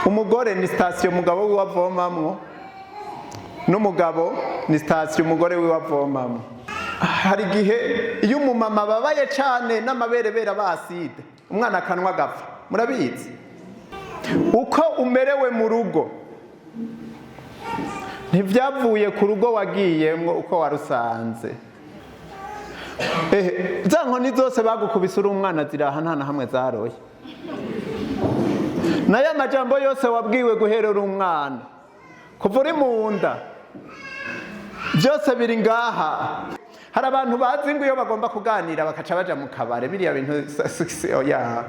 Umugore ni sitasiyo umugabo wiwe avomamwo, n'umugabo ni sitasiyo umugore wiwe avomamwo. Hari igihe iyo umumama ababaye cyane n'amaberebere aba acide, umwana akanwa agapfa. Murabizi uko umerewe mu rugo ntivyavuye ku rugo wagiyemwo uko warusanze. Ehe, za nkoni zose bagukubise uri umwana ziraha, nta na hamwe zaroye. Nayo amajambo yose wabwiwe guhera uri umwana, kuva uri mu nda, byose biri ngaha. Hari abantu bazi ngo iyo bagomba kuganira bakaca baja mu kabare. Biriya bintu oya,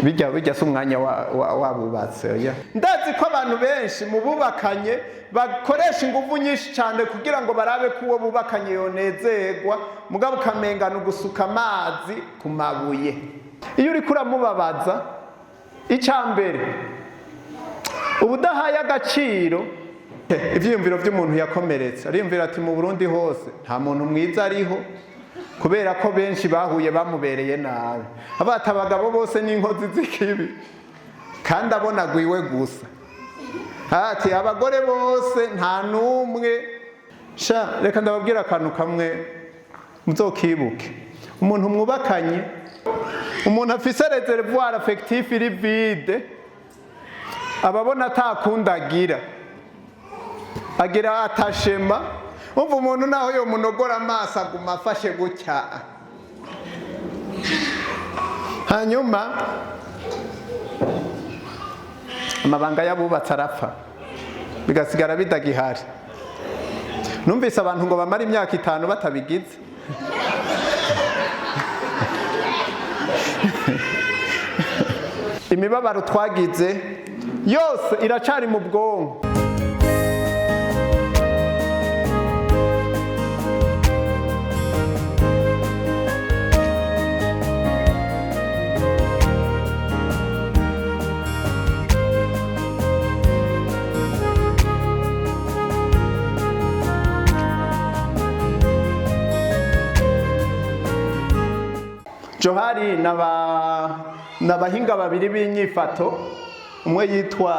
bijya si umwanya wabubatse, oya. Ndazi ko abantu benshi mu bubakanye bakoresha ingufu nyinshi cyane kugira ngo barabe ko uwo bubakanye yonezerwa, mugabo ukamengana ugusuka amazi ku mabuye. Iyo uriko uramubabaza, icya mbere uba udahaye agaciro ivyiyumviro vy'umuntu yakomeretse. Ariyumvira ati: "Mu Burundi hose nta muntu mwiza ariho", kubera ko benshi bahuye bamubereye nabi. Abata abagabo bose n'inkozi z'ikibi, kandi abona agwiwe gusa. Ati: "Abagore bose nta n'umwe." Sha, reka ndababwira akantu kamwe muzokibuke. Umuntu mwubakanye, umuntu afise réservoir affectif iri vide, ababona atakundi agira, agira atashema. Umva, umuntu naho yo munogora amaso aguma afashe gutya. Hanyuma amabanga y'abubatsi arapfa, bigasigara bidagihari. Numvise abantu ngo bamara imyaka 5 batabigize. Imibabaro twagize yose iracari mu bwonko. Johari n'abahinga babiri b'inyifato, umwe yitwa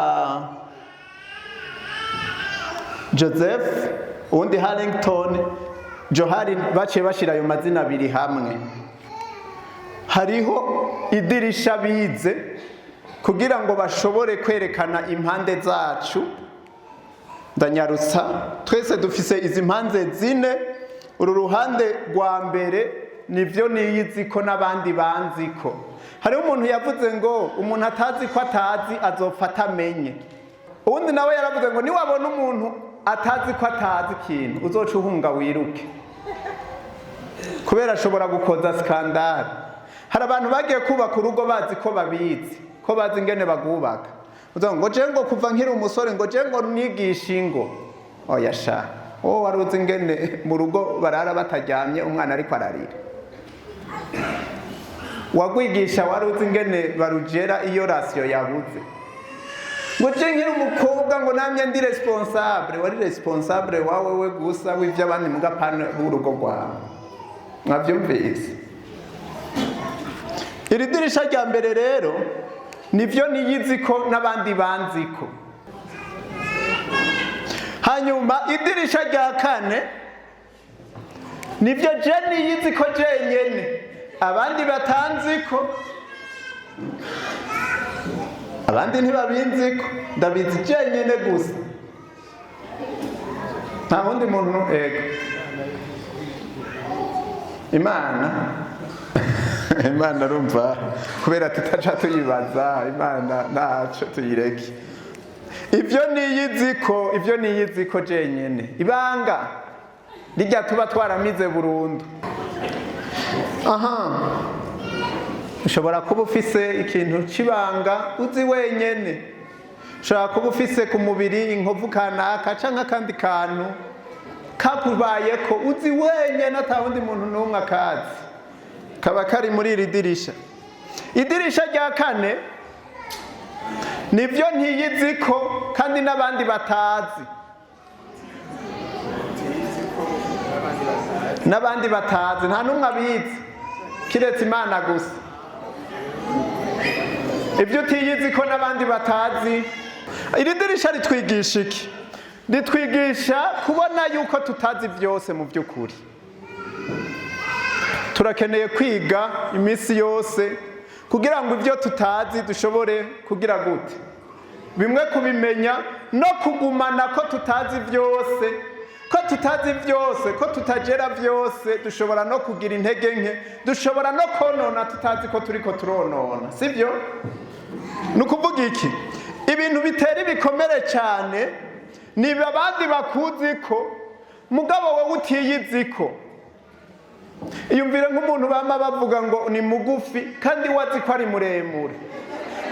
Joseph, uwundi Harrington Johari. Baciye bashyira ayo mazina abiri hamwe. Hariho idirisha bize kugira ngo bashobore kwerekana impande zacu. Ndanyarutsa. Twese dufise izi mpande zine. Uru ruhande rwa mbere nivyo niyiziko n'abandi banziko. Hariho umuntu yavuze ngo umuntu atazi ko atazi azopfa atamenye. Uwundi nawe yaravuze ngo niwabona umuntu atazi ko atazi ikintu, uzoca uhunga wiruke, kubera ashobora gukoza scandale. Hari abantu bagiye kubaka urugo bazi ko babizi, ko bazi ingene bagubaka. Uvuga ngo je ngo kuva nkiri umusore, ngo je ngo nigisha ingo. Oya sha, wowe wari uzi ingene mu rugo barara bataryamye umwana ariko ararira? Wagwigisha wari uzi ingene barugera iyo ration yabuze? Ngo je nkiri umukobwa ngo namye ndi responsable. Wari responsable wawe we gusa w'ivyo abandi, mugapana b'urugo rwawe. Mwavyumvise? Iri dirisha rya mbere rero nivyo niyiziko n'abandi banziko. Hanyuma idirisha rya kane nivyo je niyiziko jenyene, abandi batanziko, abandi ntibabinziko, ndabizi jenyene gusa, nta wundi muntu. Ego, Imana arumva, kubera tutaca tuyibaza Imana, ntaco tuyireke. Ibyo niyiziko, ibyo niyiziko jenyene, ibanga rijya tuba twaramize burundu. Aha ushobora kuba ufise ikintu c'ibanga uzi wenyene. Ushobora kuba ufise ku mubiri inkovu kanaka canke akandi kantu kakubayeko uzi wenyene, ata wundi muntu n'umwe akazi. Kaba kari muri iri dirisha. Idirisha rya kane nibyo ntiyiziko kandi n'abandi batazi, n'abandi batazi, nta n'umwe abizi kiretse Imana gusa. Ibyo utiyizi ko n'abandi batazi. Iri dirisha ritwigisha iki? Ritwigisha kubona yuko tutazi byose. Mu by'ukuri turakeneye kwiga iminsi yose kugira ngo ibyo tutazi dushobore kugira gute? Bimwe kubimenya no kugumana ko tutazi byose, ko tutazi byose, ko tutagera byose. Dushobora no kugira intege nke, dushobora no konona tutazi ko turiko turonona, sibyo? Ni ukuvuga iki? Ibintu bitera ibikomere cyane ni abandi bakuzi ko, mugabo wowe utiyizi ko. Iyumvire nk'umuntu bama bavuga ngo ni mugufi kandi wazi ko ari muremure.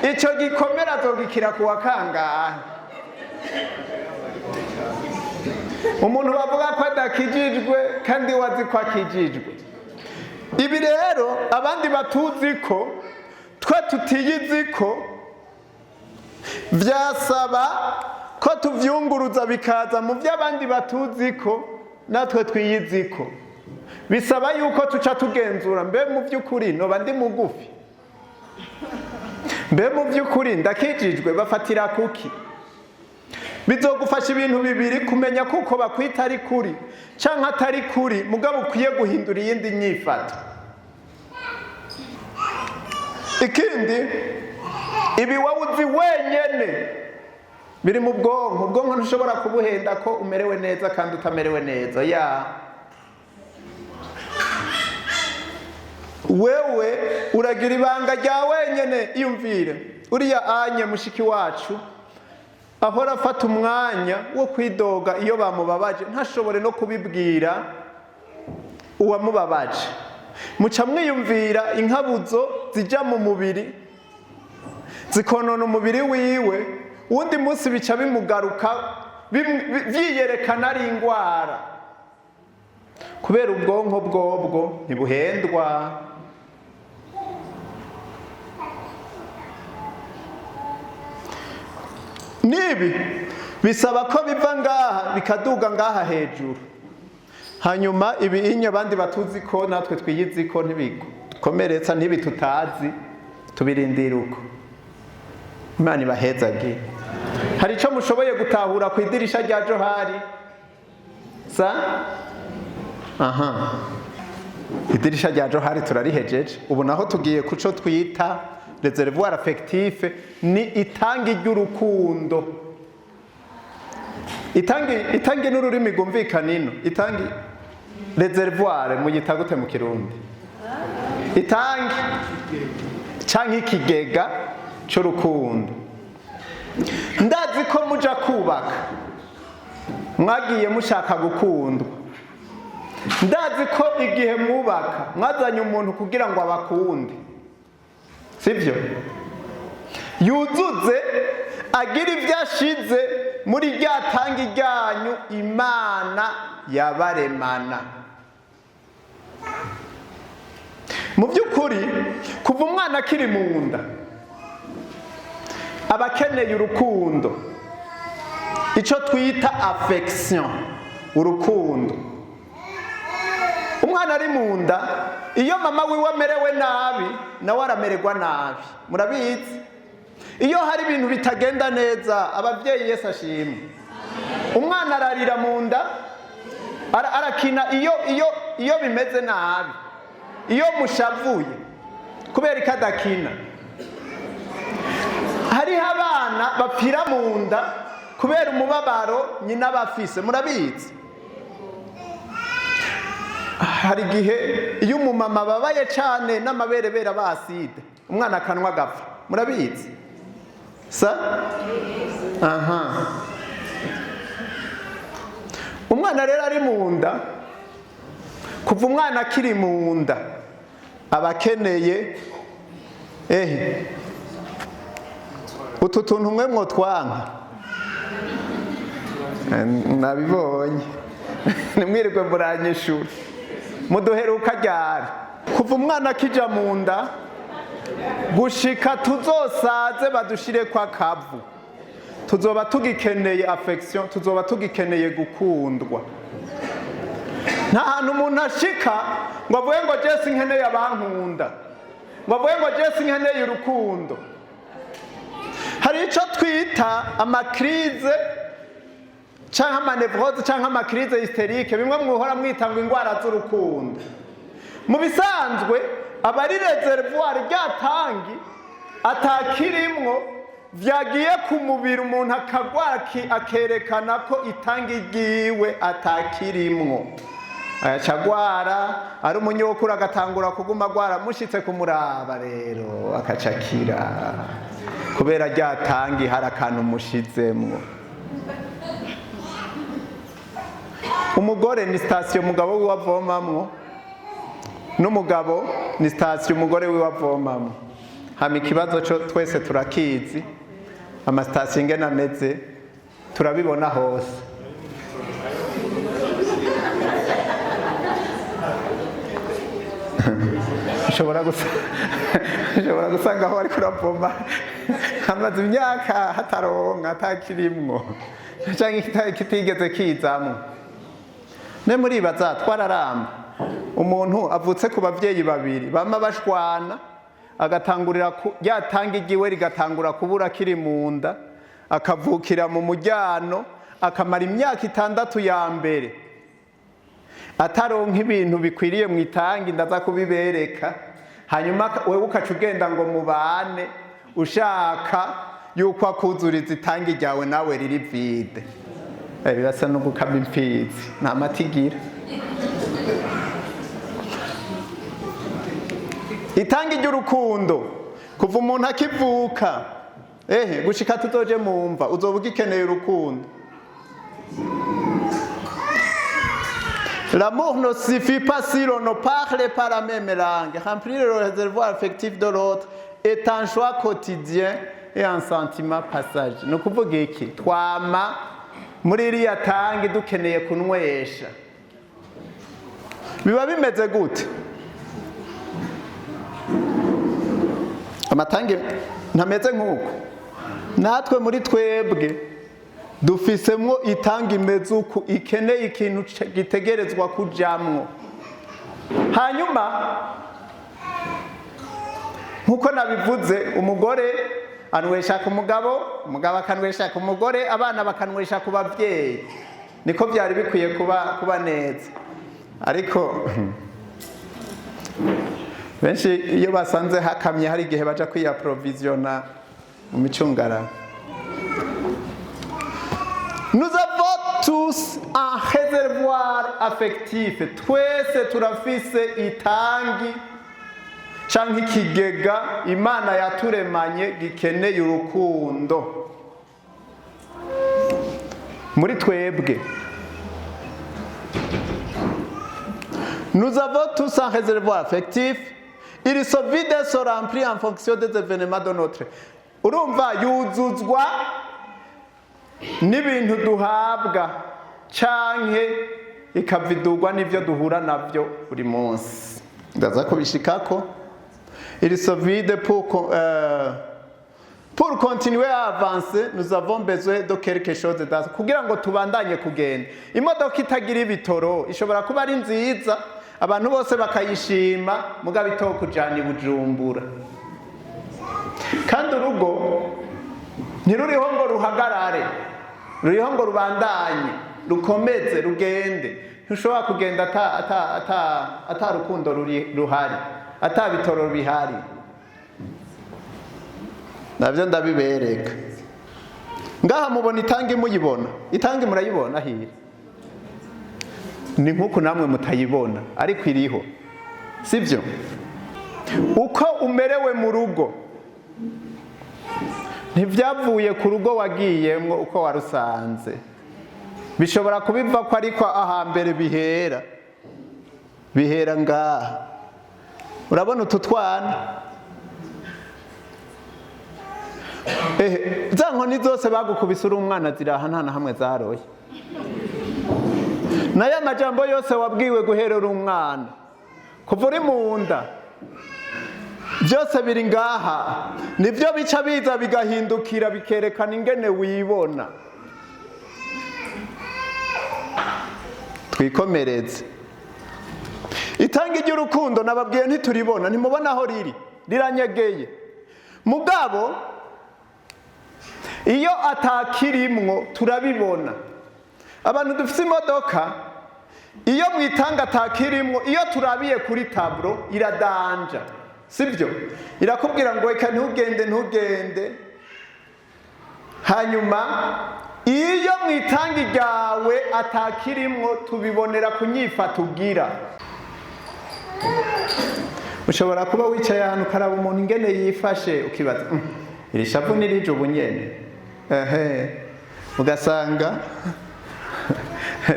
Icyo gikomere azogikira ku wa kangahe? Umuntu bavuga ko adakijijwe kandi wazi ko akijijwe. Ibi rero abandi batuzi ko, twe tutiyizi ko, byasaba ko tuvyunguruza bikaza mu by'abandi batuzi ko natwe twiyizi ko. Bisaba yuko tuca tugenzura: mbe mu by'ukuri noba ndi mugufi? Mbe mu by'ukuri ndakijijwe? Bafatira kuki? Bizogufasha ibintu bibiri: kumenya kuko bakwita ari kuri canke atari kuri, mugabo ukwiye guhindura iyindi nyifato. Ikindi, ibi wowe uzi wenyene biri mu bwonko. Ubwonko ntushobora kubuhenda ko umerewe neza kandi utamerewe neza. Ya wewe uragira ibanga rya wenyene. Iyumvire uriya anye mushiki wacu ahora afata umwanya wo kwidoga iyo bamubabaje, ntashobore no kubibwira uwamubabaje. Muca mwiyumvira inkabuzo zijya mu mubiri zikonona umubiri wiwe. Uwundi munsi bica bimugaruka byiyerekana ari indwara, kubera ubwonko bwobwo ntibuhendwa. Nibi bisaba ko biva ngaha bikaduga ngaha hejuru. Hanyuma ibi inyo abandi batuzi ko natwe twiyizi ko ntibikomeretsa, ntibi tutazi tubirindira uko Imana ibahezagiye. Hari icyo mushoboye gutahura ku idirisha rya Johari sa? Aha, idirisha rya Johari turarihejeje. Ubu naho tugiye kuco twita réservoir affectif, ni itangi ry'urukundo. Itangi n'ururimi rwumvikana ino. Itangi, réservoir, muyita gute mu Kirundi? Itangi canke ikigega c'urukundo. Ndazi ko muja kubaka mwagiye mushaka gukundwa. Ndazi ko igihe mwubaka mwazanye umuntu kugira ngo abakunde, sibyo? Yuzuze, agira ibyo ashize muri rya tangi ryanyu Imana yabaremana. Mu by'ukuri, kuva umwana akiri mu nda aba akeneye urukundo, icyo twita affection, urukundo. Umwana ari mu nda, iyo mama wiwe amerewe nabi, nawe aramererwa nabi, murabizi. Iyo hari ibintu bitagenda neza, ababyeyi, Yesu ashimwe, umwana ararira mu nda, arakina iyo bimeze nabi, iyo mushavuye. Kubera ko adakina. Hariho abana bapfira mu nda kubera umubabaro nyina bafise, murabizi. Hari igihe iyo umumama ababaye cyane n'amaberebere aba acide, umwana akanwa agapfa, murabizi sa? Aha, umwana rero ari mu nda, kuva umwana akiri mu nda aba akeneye ehe utu tuntu mwe mwotwanka. Nabibonye, nimwirirwe muranyishura. Muduheruka ryari? Kuva umwana akija mu nda gushika tuzosaze badushire kwa kavu, tuzoba tugikeneye affection, tuzoba tugikeneye gukundwa. Nta hantu umuntu ashika ngo avuge ngo: "Jesi nkeneye abankunda", ngo avuge ngo: "Jesi nkeneye urukundo." Icyo twita ama crises canke ama névroses canke ama crises hystériques, bimwe mwuhora mwita ngo ingwara z'urukundo, mu bisanzwe aba ari réservoir, rya tangi atakirimwo, vyagiye ku mubiri, umuntu akagwara akerekana ko itangi ryiwe atakirimwo, agaca agwara ari umunyokuru, agatangura kuguma agwara. Mushitse kumuraba rero, akaca akira, kubera rya tangi hari akantu mushizemwo. Umugore ni sitasiyo umugabo wiwe avomamwo, n'umugabo ni sitasiyo umugore wiwe avomamwo. Hama ikibazo cyo twese turakizi, amasitasiyo ingene ameze turabibona hose. Ushobora gusanga aho ariko uravoma hamaze imyaka hataronka, atakirimwo canke kitigeze kizamwo. Ne muribaza twararamba, umuntu avutse ku bavyeyi babiri bama bashwana, agatangurira ryatanga igiwe rigatangura kubura kiri mu nda, akavukira mu mujyano, akamara imyaka 6 ya mbere ataronka ibintu bikwiriye mu itangi, ndaza kubibereka. Hanyuma wewe ukaca ugenda ngo mubane, ushaka yuko akuzuriza itangi ryawe nawe riri vide. Birasa no gukama imfizi, nta mata igira. Itangi ry'urukundo kuva umuntu akivuka ehe gushika tuzoje mumva, uzoba ugikeneye urukundo. L'amour ne suffit pas si l'on ne parle pas la même langue. Remplir le réservoir affectif de l'autre est un choix quotidien et un sentiment passager. Ni ukuvuga iki? Twama muri iriya tangi dukeneye kunywesha. Biba bimeze gute? Amatangi ntameze nk'uko. Natwe muri twebwe dufisemwo itangi imeze uku, ikeneye ikintu gitegerezwa kujamwo. Hanyuma nkuko nabivuze, umugore anywesha ku mugabo, umugabo akanywesha ku mugore, abana bakanywesha ku bavyeyi. Niko byari bikwiye kuba neza, ariko benshi iyo basanze hakamye hari igihe baja kwiyaprovisiona mu micungararo. Nous avons tous un réservoir affectif. Twese turafise itangi canke ikigega Imana yaturemanye gikeneye urukundo muri twebwe. Nous avons tous un réservoir affectif. Il se vide et se remplit en fonction des événements de notre. Urumva yuzuzwa n'ibintu duhabwa canke ikavidurwa n'ivyo duhura navyo buri munsi. Ndaza kubishikako. Il se vide pour continuer à avancer, nous avons besoin de quelque chose dans kugira ngo tubandanye kugenda. Imodoka itagira ibitoro ishobora kuba ari nziza, abantu bose bakayishima, mugabo itokujana i Bujumbura. Kandi urugo ntiruriho ngo ruhagarare, ruriho ngo rubandanye, rukomeze rugende. Ntushobora kugenda ata rukundo ruhari, ata bitoro bihari. Navyo ndabibereka. Ngaha mubona itangi, muyibona itangi, murayibona hira? Ni nkuku namwe mutayibona, ariko iriho, sivyo? Uko umerewe mu rugo ntivyavuye ku rugo wagiyemwo uko warusanze, bishobora kubiva ko, ariko ahambere bihera ngaha. Urabona utu twana? Ehe, za nkoni zose bagukubise uri umwana ziraha, nta na hamwe zaroye. Nayo amajambo yose wabwiwe guhera uri umwana, kuva uri mu nda, byose biri ngaha. Nibyo bica biza bigahindukira, bikerekana ingene wibona. Twikomereze. Itanga ry'urukundo nababwiye ntituribona, ntimubona aho riri, riranyegeye. Mugabo Iyo atakirimwo turabibona. Abantu dufite imodoka, iyo mu itangi atakirimwo, iyo turabiye kuri tableau iradanja, sibyo? Irakubwira ngo reka ntugende, ntugende. Hanyuma iyo mu itangi ryawe atakirimwo, tubibonera ku nyifato ugira. Ushobora kuba wicaye ahantu, ukaraba umuntu ingene yifashe, ukibaza: Iri shavu nirije ubu nyene?" Ehe, ugasanga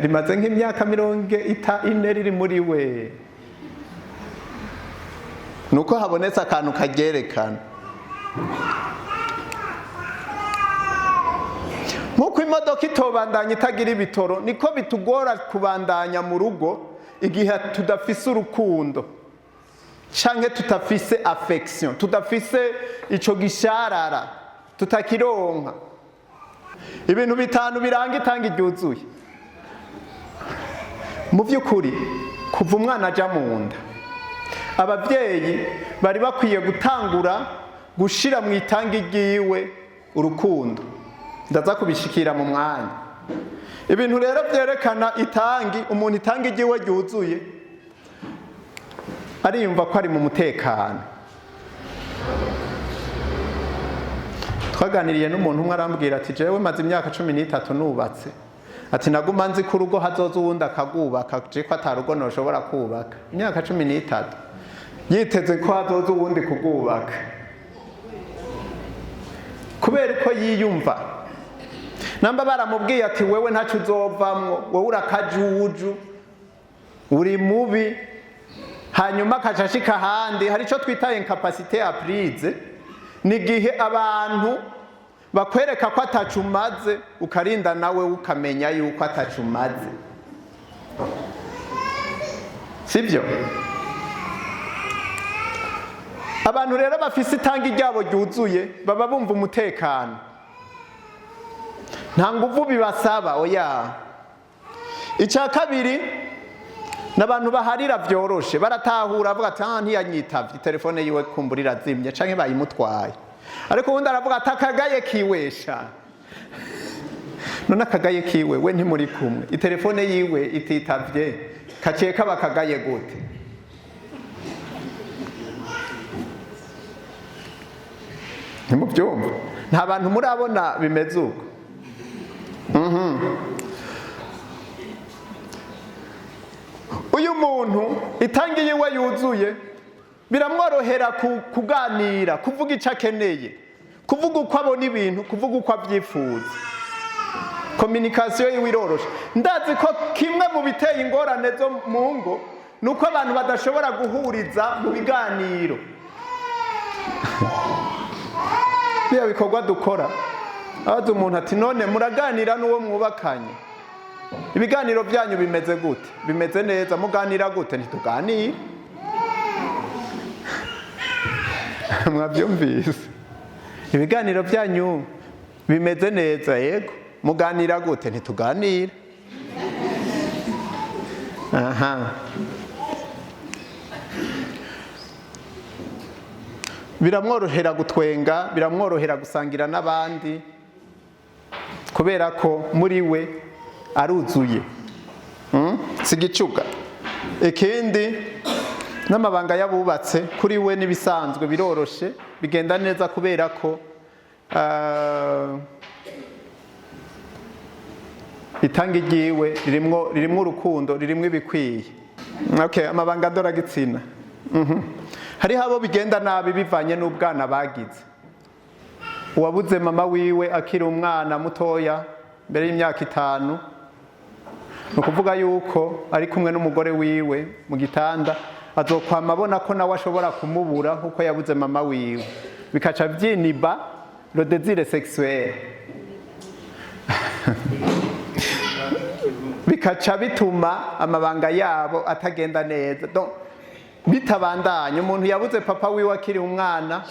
rimaze nk'imyaka 40 riri muri we, nuko habonetse akantu karyerekana. Nk'uko imodoka itobandanya itagira ibitoro, niko bitugora kubandanya mu rugo igihe tudafise urukundo canke tudafise affection, tudafise ico gisharara, tutakironka. Ibintu bitanu biranga itangi ryuzuye. Mu by'ukuri, kuva umwana aja mu nda, ababyeyi bari bakwiye gutangura gushira mu itangi ryiwe urukundo. Ndaza kubishikira mu mwanya. Ibintu rero byerekana itangi, umuntu itangi ryiwe ryuzuye, ariyumva ko ari mu mutekano. Twaganiriye n'umuntu umwe, arambwira ati: "Jewe maze imyaka 13 nubatse," ati: "Naguma nzi ko urugo hazoza uwundi akagubaka, je ko atarugo noshobora kubaka." Imyaka 13 yiteze ko hazoza uwundi kugubaka, kubera uko yiyumva. Namba baramubwiye ati: "Wewe ntacyo uzovamwo, wowe urakajuju, uri mubi," hanyuma akaca ashika ahandi. Hari icyo twita incapacité apprise, ni igihe abantu bakwereka ko atacu umaze, ukarinda nawe ukamenya yuko atacu umaze, sibyo? Abantu rero bafise itangi ryabo ryuzuye baba bumva umutekano, nta nguvu bibasaba, oya. Icya kabiri, n'abantu baharira byoroshe. Baratahura, avuga ati: "Ah, ntiyanyitavye, telefone yiwe kumbura irazimye canke bayimutwaye." Ariko ubundi aravuga ati: "Akagaye kiwesha." None akagaye kiwe, we ntimuri kumwe, itelefone yiwe ititavye kaciye kaba kagaye gute? Ntimubyumva? Nta bantu murabona bimeze uko? Uyu muntu itangi yiwe yuzuye, biramworohera kuganira, kuvuga icyo akeneye, kuvuga uko abona ibintu, kuvuga uko abyifuza. Communication yiwe iroroshe. Ndazi ko kimwe mu biteye ingorane zo mu ngo ni uko abantu badashobora guhuriza mu biganiro. Biriya bikorwa dukora, abaza umuntu ati: "None muraganira n'uwo mwubakanye? Ibiganiro byanyu bimeze gute?" "Bimeze neza." "Muganira gute?" "Ntituganire." Mwabyumvise? "Ibiganiro byanyu bimeze neza?" "Yego." "Muganira gute?" "Ntituganire." Aha biramworohera gutwenga, biramworohera gusangira n'abandi, kubera ko muri we aruzuye. Si igicuga. Ikindi, n'amabanga y'abubatse kuri we n'ibisanzwe, biroroshe, bigenda neza, kubera ko itangi ryiwe ririmwo urukundo, ririmwo ibikwiye. Okay, amabanga ndoragitsina. Hariho abo bigenda nabi bivanye n'ubwana bagize. Uwabuze mama wiwe akiri umwana mutoya, mbere y'imyaka 5, ni ukuvuga yuko ari kumwe n'umugore wiwe mu gitanda, azokwama abona ko nawe ashobora kumubura nk'uko yabuze mama wiwe, bikaca byiniba le désir sexuel, bikaca bituma amabanga yabo atagenda neza. Donc, bitabandanya. Umuntu yabuze papa wiwe akiri umwana,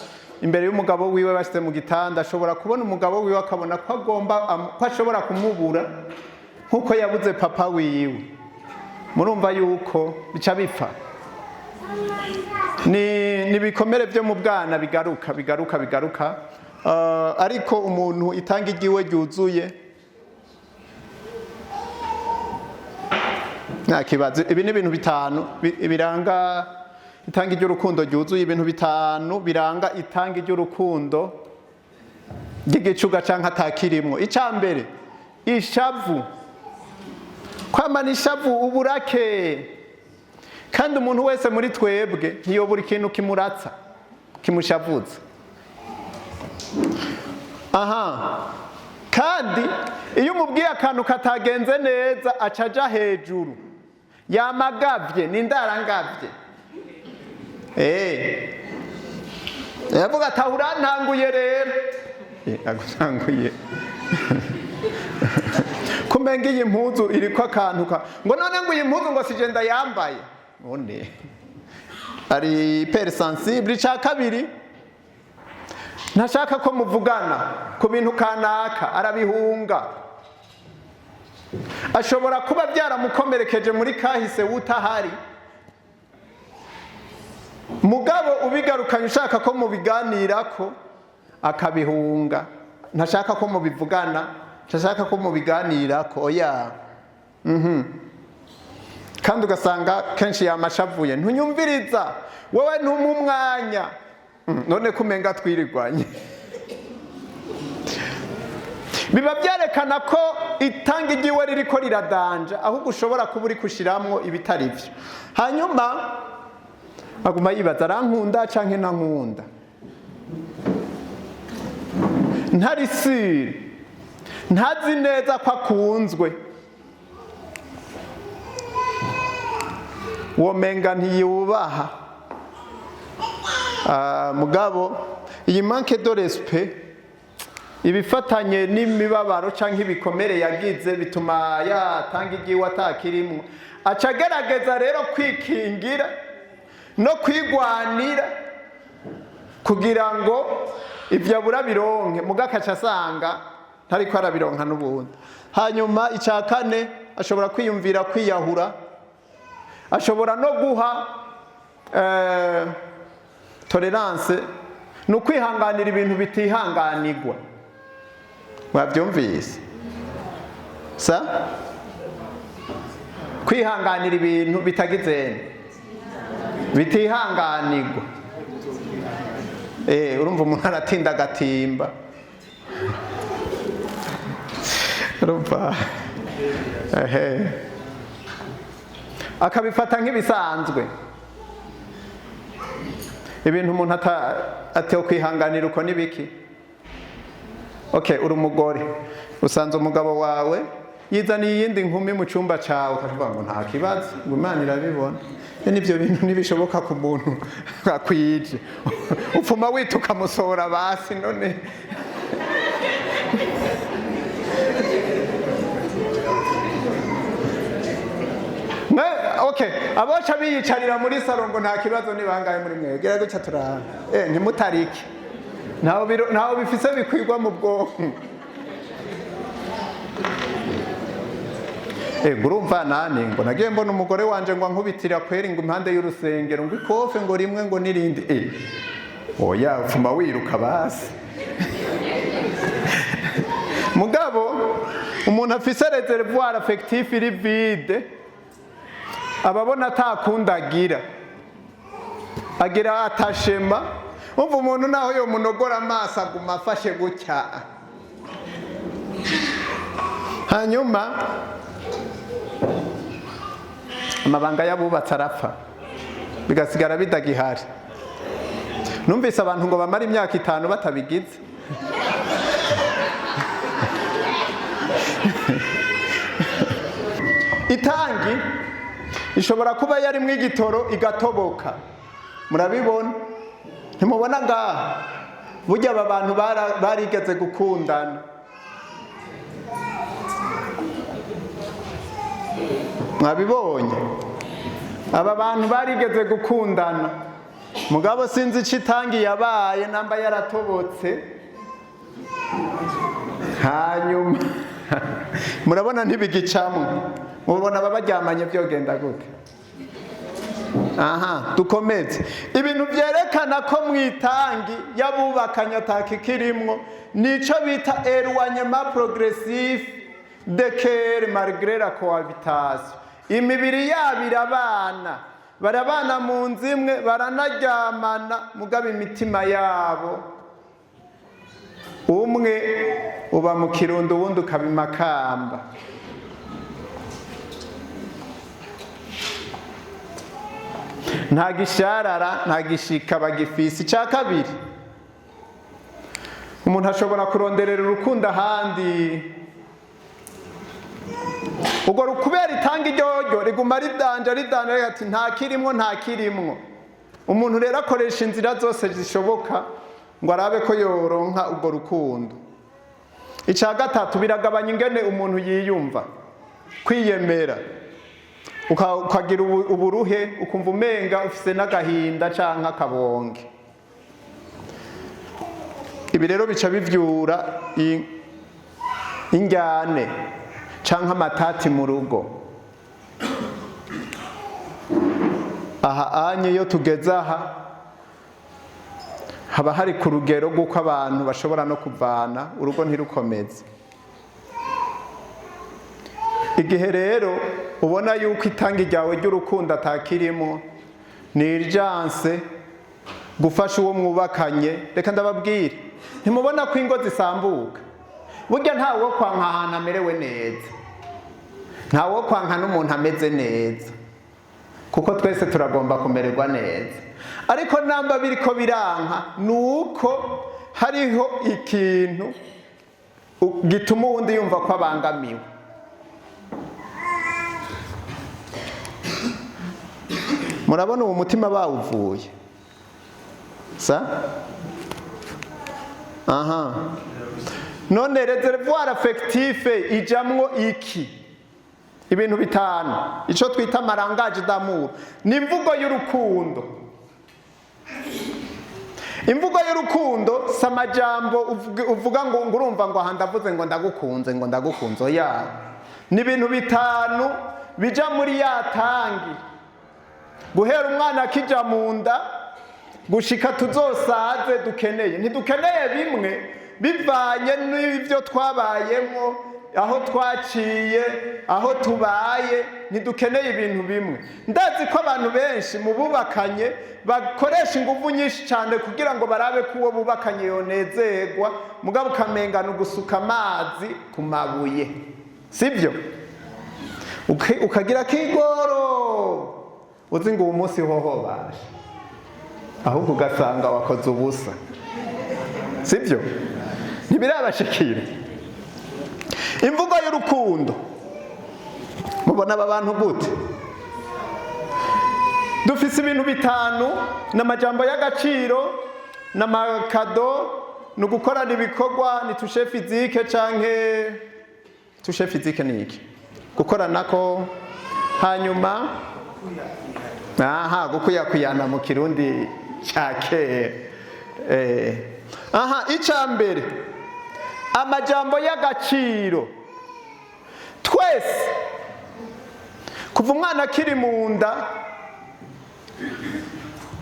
imbere y'umugabo wiwe bashyize mu gitanda, ashobora kubona umugabo wiwe akabona ko agomba ko ashobora kumubura nk'uko yabuze papa wiwe. Murumva yuko bica bipfa. Ni ibikomere byo mu bwana bigaruka, bigaruka, bigaruka. Ariko umuntu itanga igiwe ryuzuye nta kibazo. Ibi ni ibintu bitanu biranga itanga ry'urukundo ryuzuye, ibintu bitanu biranga itanga ry'urukundo ry'igicuga canke atakirimwo. Ica mbere, ishavu. Kwamana ishavu, uburake. Kandi umuntu wese muri twebwe ntiyobura ikintu kimuratsa, kimushavuza. Aha kandi iyo umubwiye akantu katagenze neza, aca aja hejuru, yamagavye n'indarangavye. Yavuga ati: "Aho urantanguye rero." Agutanguye kumenga iyi mpuzu iriko akantu ka ngo none ngo iyi mpuzu ngo sije ndayambaye, none ari hypersensible. Ica kabiri, ntashaka ko muvugana ku bintu kanaka, arabihunga. Ashobora kuba byaramukomerekeje muri kahise wutahari, mugabo ubigarukanye ushaka ko mubiganirako, akabihunga. Ntashaka ko mubivugana, ntashaka ko mubiganirako, oya. Kandi ugasanga kenshi yamashavuye: "Ntunyumviriza wowe, ntuma umwanya." None kumenga twirirwanye, biba byerekana ko itanga igiwe ririko riradanja, ahubwo ushobora kuba uri kushiramwo ibitari byo. Hanyuma aguma yibaza: "Arankunda canke ntankunda? Ntari sûr, ntazi neza ko akunzwe." Womenga ntiyubaha. Mugabo iyi manque de respect ibifatanye n'imibabaro canke ibikomere yagize bituma yatanga igiwe atakirimwo. Aca agerageza rero kwikingira no kwigwanira kugira ngo ibyo abura bironke, muga akaca asanga ntariko arabironka n'ubundi. Hanyuma icya kane, ashobora kwiyumvira kwiyahura, ashobora no guha tolérance, ni ukwihanganira ibintu bitihanganirwa. Wabyumvise sa? Kwihanganira ibintu bitagizene, bitihanganirwa. Urumva umuntu aratinda agatimba, urumva ehe akabifata nk'ibisanzwe. Ibintu umuntu atewe kwihanganira uko nibiki? Okay, uri umugore, usanze umugabo wawe yizaniye iyindi nkumi mu cyumba cyawe, ukavuga ngo nta kibazo, ngo Imana irabibona. N'ibyo bintu ntibishoboka ku muntu akwije, upfuma wita ukamusohora basi. None mwe, okay, aboca biyicarira muri salon ngo nta kibazo ni bangahe muri mwe? Gira gutya turara. Ntimutarike, ntaho bifise bikwirwa mu bwonko. Ngo urumva nani, ngo nagiye mbona umugore wanje ngo ankubitira kweri ngo impande y'urusengero, ngo ikofe ngo rimwe ngo n'irindi. Oya, upfuma wiruka basi. Mugabo umuntu afise réservoir affectif iri vide, ababona atakundi agira, agira atashema. Umva, umuntu naho yo munogora amaso aguma afashe gutya. Hanyuma amabanga y'abubatsi arapfa, bigasigara bidagihari. Numvise abantu ngo bamara imyaka 5 batabigize. Itangi ishobora kuba yarimwo igitoro igatoboka. Murabibona? Ntimubona ngaha? Burya aba bantu barigeze gukundana. Mwabibonye? Aba bantu barigeze gukundana, mugabo sinzi ico itangi yabaye, namba yaratobotse. Hanyuma murabona ntibigicamwo. Mubona aba baryamanye byogenda gute? Aha dukomeze. Ibintu byerekana ko mu itangi y'abubakanye atakikirimwo nico bita éloignement progressif de cœur malgré la cohabitation. Imibiri yabo irabana, barabana mu nzu imwe, baranaryamana, mugabo imitima yabo, umwe uba mu Kirundo, uwundi ukaba Imakamba. Nta gisharara, nta gishika bagifise. Icya kabiri, umuntu ashobora kuronderera urukundo ahandi. Ubwo kubera itanga iryoryo riguma ridanja ridanja, ati nta kirimwo, nta kirimwo. Umuntu rero akoresha inzira zose zishoboka ngo arabe ko yoronka urwo rukundo. Icya gatatu, biragabanya ingene umuntu yiyumva, kwiyemera, ukagira uburuhe, ukumva umenga ufise n'agahinda canke akabonge. Ibi rero bica bivyura injyane canke amatati mu rugo. Aha anye iyo tugeze aha, haba hari ku rugero rw'uko abantu bashobora no kuvana, urugo ntirukomeze. Igihe rero ubona yuko itanga ryawe ry'urukundo atakirimo, ni urgence gufasha uwo mwubakanye. Reka ndababwire, ntimubona ko ingo zisambuka? Burya ntawe wo kwanka ahantu amerewe neza, ntawe wo kwanka n'umuntu ameze neza, kuko twese turagomba kumererwa neza. Ariko namba biriko biranka, ni uko hariho ikintu gituma uwundi yumva ko abangamiwe. Murabona uwo mutima bawuvuye sa? Aha none réservoir affectif ijamwo iki? Ibintu bitanu, ico twita ama langage d'amour. Ni imvugo y'urukundo. Imvugo y'urukundo si amajambo uvuga ngo urumva ngo aha ndavuze ngo ndagukunze, ngo ndagukunze. Oya, ni ibintu bitanu bija muri ya tangi guhera umwana akija mu nda gushika tuzosaze. Dukeneye, ntidukeneye bimwe bivanye n'ibyo twabayemo, aho twaciye, aho tubaye. Ntidukeneye ibintu bimwe. Ndazi ko abantu benshi mu bubakanye bakoresha ingufu nyinshi cyane kugira ngo barabe ko uwo bubakanye yonezerwa, mugabo ukamengana ugusuka amazi ku mabuye, sibyo? Ukagira kigoro uzi ngo uwo munsi hoho baje, ahubwo ugasanga wakoze ubusa, sibyo? Ntibirabashikira? Imvugo y'urukundo, mubona aba bantu gute? Dufise ibintu bitanu: ni amajambo y'agaciro, ni ama cadeaux, ni ugukorana ibikorwa, ni toucher physique canke toucher physique ni iki? Gukoranako. Hanyuma aha gukuyakuyana mu Kirundi cya kera. Aha icya mbere, amajambo y'agaciro. Twese kuva umwana akiri mu nda,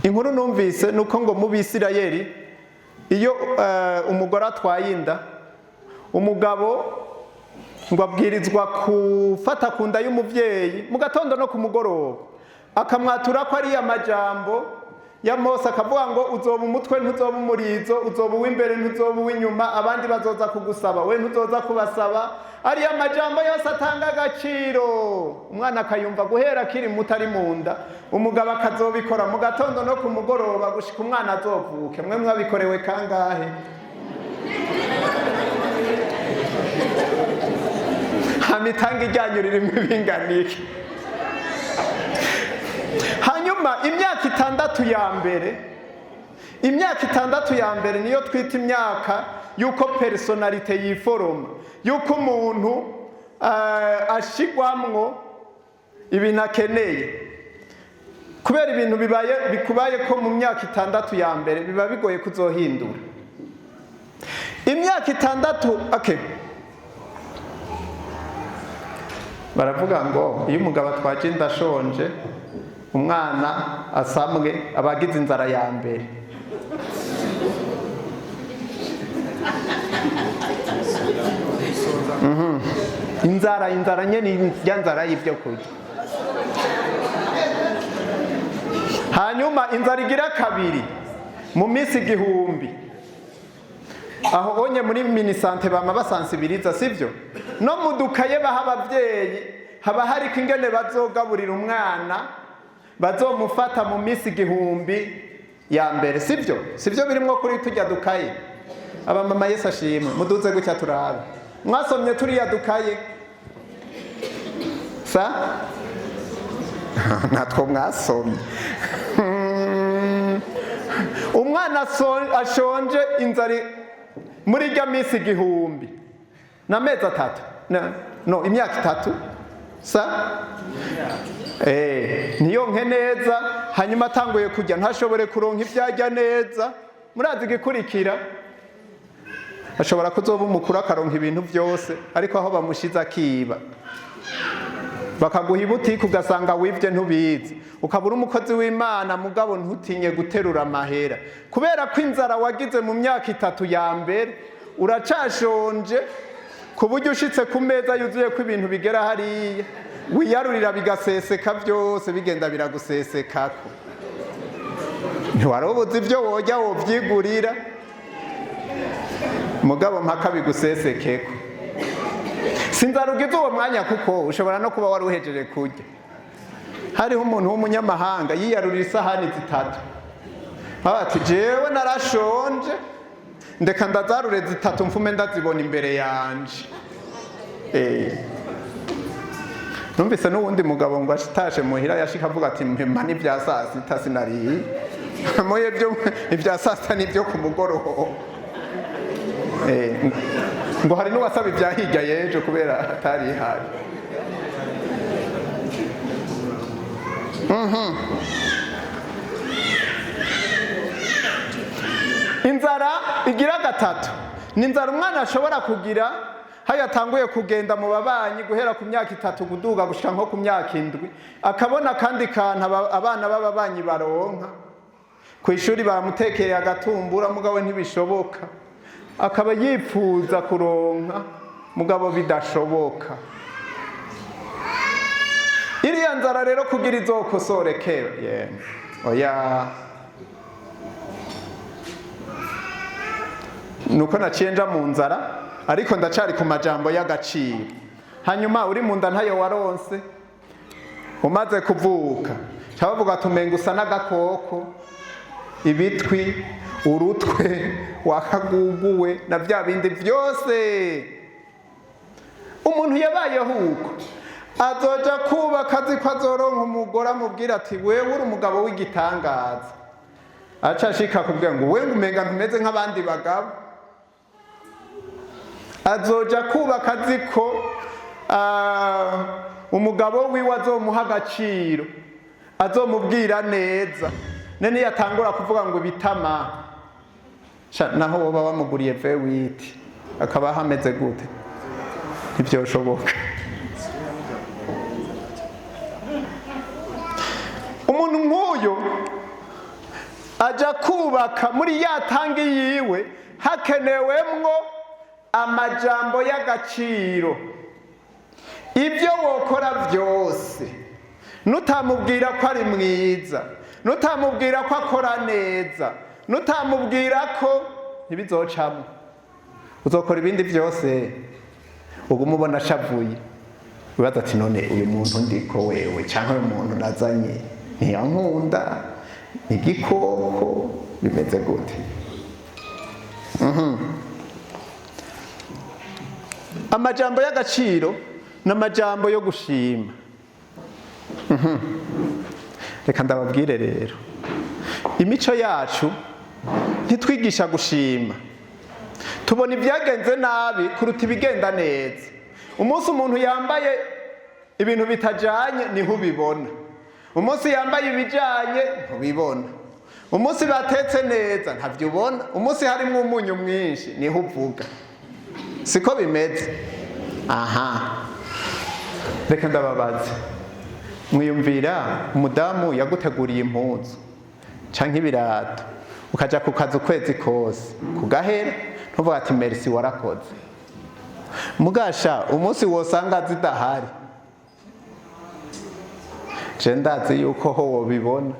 inkuru numvise ni uko ngo mu Bisirayeli, iyo umugore atwaye inda, umugabo ngo abwirizwa gufata ku nda y'umubyeyi mu gatondo no ku mugoroba, akamwatura ko ari amajambo ya Mose, akavuga ngo uzoba umutwe, ntuzoba umurizo, uzoba uw'imbere, ntuzoba uw'inyuma, abandi bazoza kugusaba, we ntuzoza kubasaba. Ariya majambo yose atanga agaciro, umwana akayumva guhera akiri muto, ari mu nda. Umugabo akazobikora mu gatondo no ku mugoroba gushika umwana azovuke. Mwe mwabikorewe kangahe? Hama itanga iryanyu ririmo ibinganike. Hanyuma imyaka 6 ya mbere, imyaka 6 ya mbere niyo twita imyaka yuko personnalité yiforoma, yuko umuntu ashigwamwo ibintu akeneye. Kubera ibintu bibaye, bikubaye ko mu myaka 6 ya mbere, biba bigoye kuzohindura imyaka 6. Okay. Baravuga ngo iyo umugabo atwaje inda ashonje Umwana asamwe aba agize inzara ya mbere. Inzara nyene ya nzara y'ibyo kurya. Hanyuma inzara igira kabiri mu minsi 1000, aho onye muri minisante bama basansibiriza, sivyo? No mu dukaye baha abavyeyi haba hariko ingene bazogaburira umwana, bazomufata mu minsi 1000 ya mbere, sivyo? Sivyo birimwo kuri tujya dukaye? Abamama Yesu ashimwe, muduze gutya turabe. Mwasomye turiya dukaye? Sa? Natwo mwasomye. Umwana ashonje inzara muri rya minsi 1000 n'amezi 3, no imyaka 3, sa? Ntiyonke neza, hanyuma atanguye kurya ntashobore kuronka ibyo arya neza. Murazi igikurikira, ashobora kuzoba umukuru akaronka ibintu byose, ariko aho bamushize akiba. Bakaguha ibutike ugasanga wivye ntubizi, ukabura umukozi w'Imana mugabo ntutinye guterura amahera, kubera ko inzara wagize mu myaka 3 ya mbere uracashonje, ku buryo ushitse ku meza yuzuye ko ibintu bigera hariya wiyarurira bigaseseka byose, bigenda biragusesekako. Ntiwarobuze ibyo wojya wovyigurira, mugabo mpaka bigusesekeko. Sinzara ugize uwo mwanya, kuko ushobora no kuba wari uhejeje kurya. Hariho umuntu w'umunyamahanga yiyarurira isahani 3, ati jewe narashonje, ndeka ndazarure 3 mfume ndazibona imbere yanje. Numvise n'uwundi mugabo ngo ashitashe muhira, yashika avuga ati mpema n'ibya saa sita sinariye, moye byo ibya saa sita n'ibyo ku mugoroba. Ngo hari n'uwasaba ibya hirya y'ejo kubera atari ihari. Inzara igira 3 ni inzara umwana ashobora kugira hayo atanguye kugenda mu babanyi guhera ku myaka 3 guduga gushika nko ku myaka 7, akabona kandi kantu abana b'ababanyi baronka ku ishuri baramutekereye agatumbura, mugabo ntibishoboka, akaba yipfuza kuronka mugabo bidashoboka. Iriya nzara rero kugira izokosoreke, oya, nuko naciye nja mu nzara, ariko ndacari ku majambo y'agaciro. Hanyuma uri mu nda ntayo waronse, umaze kuvuka bavuga tumenga usa n'agakoko, ibitwi, urutwe wakaguguwe na bya bindi byose. Umuntu yabayeho uko azoja kubaka azi ko azoronka umugore amubwira ati wewe uri umugabo w'igitangaza, aca ashika kubwira ngo wewe umenga ntumeze nk'abandi bagabo. Azoja kubaka azi ko umugabo wiwe azomuha agaciro, azomubwira neza. None yatangura kuvuga ngo bitama, naho woba wamuguriye V8 akaba hameze gute, ntibyoshoboka. Umuntu nk'uyu aja kubaka muri ya tangi yiwe hakenewemwo amajambo y'agaciro. Ibyo wokora byose nutamubwira ko ari mwiza, nutamubwira ko akora neza, nutamubwira ko ntibizocamo, uzokora ibindi byose uguma ubona ashavuye, wibaza ati none uyu muntu ndiko wewe cyangwa uyu muntu nazanye ntiyankunda, igikoko, bimeze gute? Amajambo y'agaciro n'amajambo yo gushima. Reka ndababwire rero, imico yacu ntitwigisha gushima. Tubona ibyagenze nabi kuruta ibigenda neza. Umunsi umuntu yambaye ibintu bitajanye niho ubibona, umunsi yambaye ibijanye ntubibona, umunsi batetse neza ntavyo ubona, umunsi harimwo umunyu mwinshi niho uvuga. Siko bimeze? Aha, reka ndababaze, Mwiyumvira umudamu yaguteguriye impuzu canke ibirato, ukaja ku kazi ukwezi kose kugahera ntuvuga ati "Merci, warakoze"? Mugasha umunsi wosanga zidahari, je ndazi yuko ho wobibona.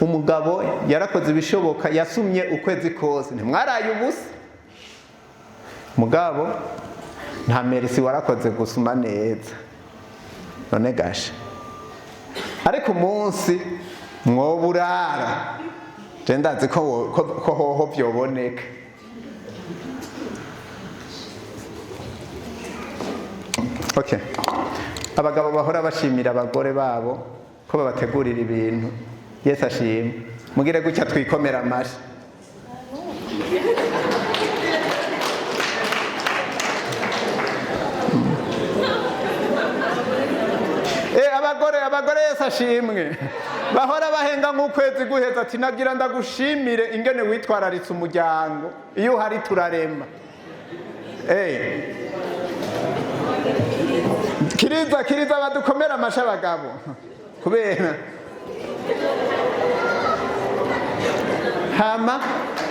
Umugabo yarakoze ibishoboka, yasumye ukwezi kose, ntimwaraye ubusa, mugabo nta "Merci, warakoze gusuma neza". None gasha, ariko umunsi mwoburara, je ndazi ko hoho vyoboneka. Okay, abagabo bahora bashimira abagore babo ko babategurira ibintu, Yesu ashimwe, mugire gutya twikomera amashi. Abagore, Yesu ashimwe, bahora bahenga nk'ukwezi guheza ati "Nagira ndagushimire ingene witwararitse umuryango, iyo uhari turarema." Kiriza kiriza, badukomera amashi abagabo kubera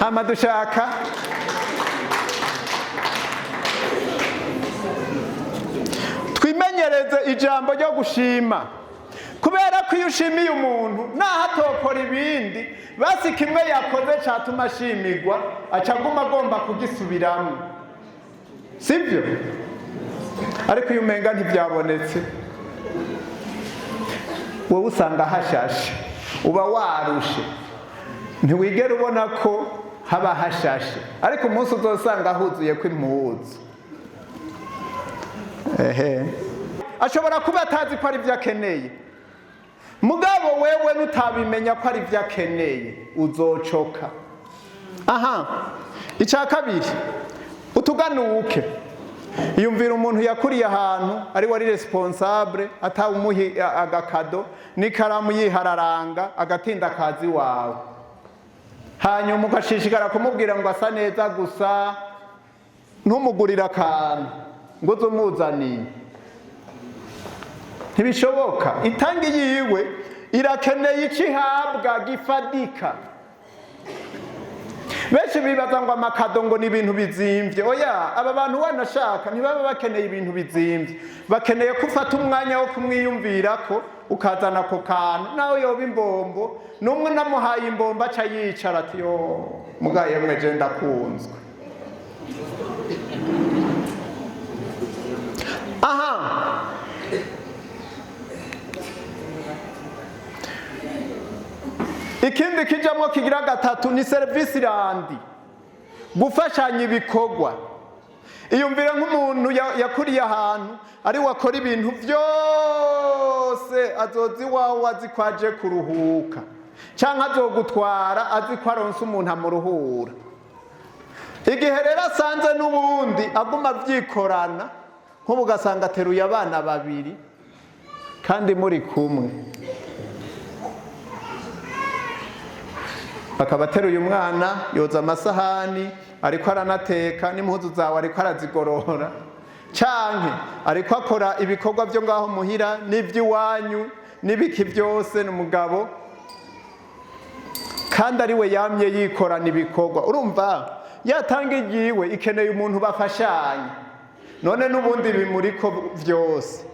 hama dushaka twimenyereze ijambo ryo gushima, kubera ko iyo ushimiye umuntu, naho atokora ibindi, basi kimwe yakoze catuma ashimirwa, aca aguma agomba kugisubiramo, sibyo? Ariko iyo umenga ntibyabonetse, wowe usanga hashashe, uba warushe, ntiwigera ubona ko haba hashashe. Ariko umunsi uzosanga huzuye ko impuzu, ehe, ashobora kuba atazi ko ari byo akeneye, mugabo wewe nutabimenya ko ari byo akeneye, uzocoka. Aha, icya kabiri, utuganuke. Yumvira umuntu yakuriye ahantu ari wari responsable, atawumuha agakado n'ikaramu, yihararanga agatinda akazi wawe, hanyuma ugashishikara kumubwira ngo asa neza gusa, ntumugurire akantu ngo uze umuzaniye. Ntibishoboka. Itangi yiwe irakeneye icyo ihabwa gifadika. Benshi bibaza ngo amakado ngo ni ibintu bizimvye. Oya, aba bantu wanashaka ntibaba bakeneye ibintu bizimvye, bakeneye ko ufata umwanya wo kumwiyumvirako, ukazana ako kantu, nawe yoba imbombo. N'umwe namuhaye imbombo aca yicara ati "Yo mugaye mwe, je ndakunzwe." Aha, ikindi kijamwo kigira gatatu ni service rendu, gufashanya ibikorwa. Iyumvire nk'umuntu yakuriye ahantu ari wakora ibintu byose, azoza iwawe azi ko aje kuruhuka, cyangwa azogutwara azi ko aronse umuntu amuruhura. Igihe rero asanze n'ubundi aguma abyikorana, nk'ubu ugasanga ateruye abana babiri kandi muri kumwe, akaba ateruye umwana, yoza amasahani, ariko aranateka, n'impuzu zawe ariko arazigorora, canke ariko akora ibikorwa byo ngaho muhira n'iby'iwanyu n'ibiki byose, n'umugabo kandi ari we yamye yikorana ibikorwa. Urumva yatanga igiwe ikeneye umuntu bafashanya. None n'ubundi bimuriko byose,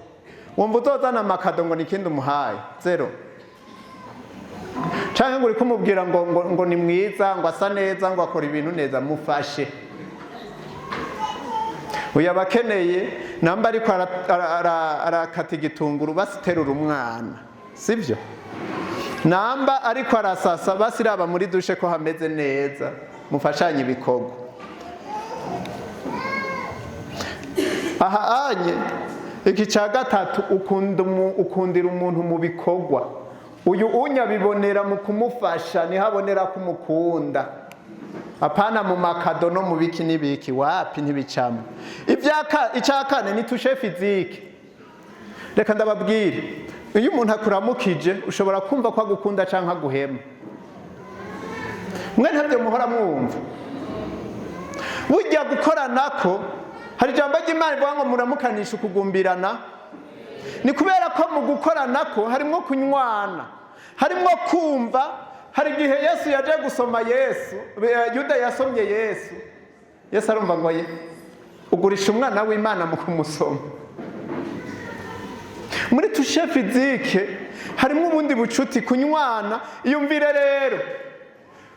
wumva uzozana amakado ngo nikindi umuhaye zero, canke ngo uri kumubwira ngo ni mwiza, ngo asa neza, ngo akora ibintu neza? Mufashe. Uyu aba akeneye, namba ariko arakata igitunguru, basiterura umwana, sibyo? Namba ariko arasasa, basiraba muri douche ko hameze neza. Mufashanye ibikorwa. Aha anye, iki cya gatatu, ukundira umuntu mu bikorwa. Uyu unyabibonera mu kumufasha, niho abonera ko umukunda, apana mu makado no mu biki n'ibiki. Wapi, ntibicamo. Icya kane ni toucher physique. Reka ndababwire, iyo umuntu akuramukije ushobora kumva ko agukunda cyangwa aguhema. Mwe ntabyo muhora mwumva? Burya gukoranako, hari ijambo ry'Imana rivuga ngo muramukanisha ukugumbirana. Ni kubera ko mu gukoranako harimwo kunywana, harimwo kumva. Hari igihe Yesu yaje gusoma Yesu, Yuda yasomye Yesu, Yesu arumva ngo ye ugurisha umwana w'Imana mu kumusoma. Muri toucher physique harimo ubundi bucuti, kunywana. Iyumvire rero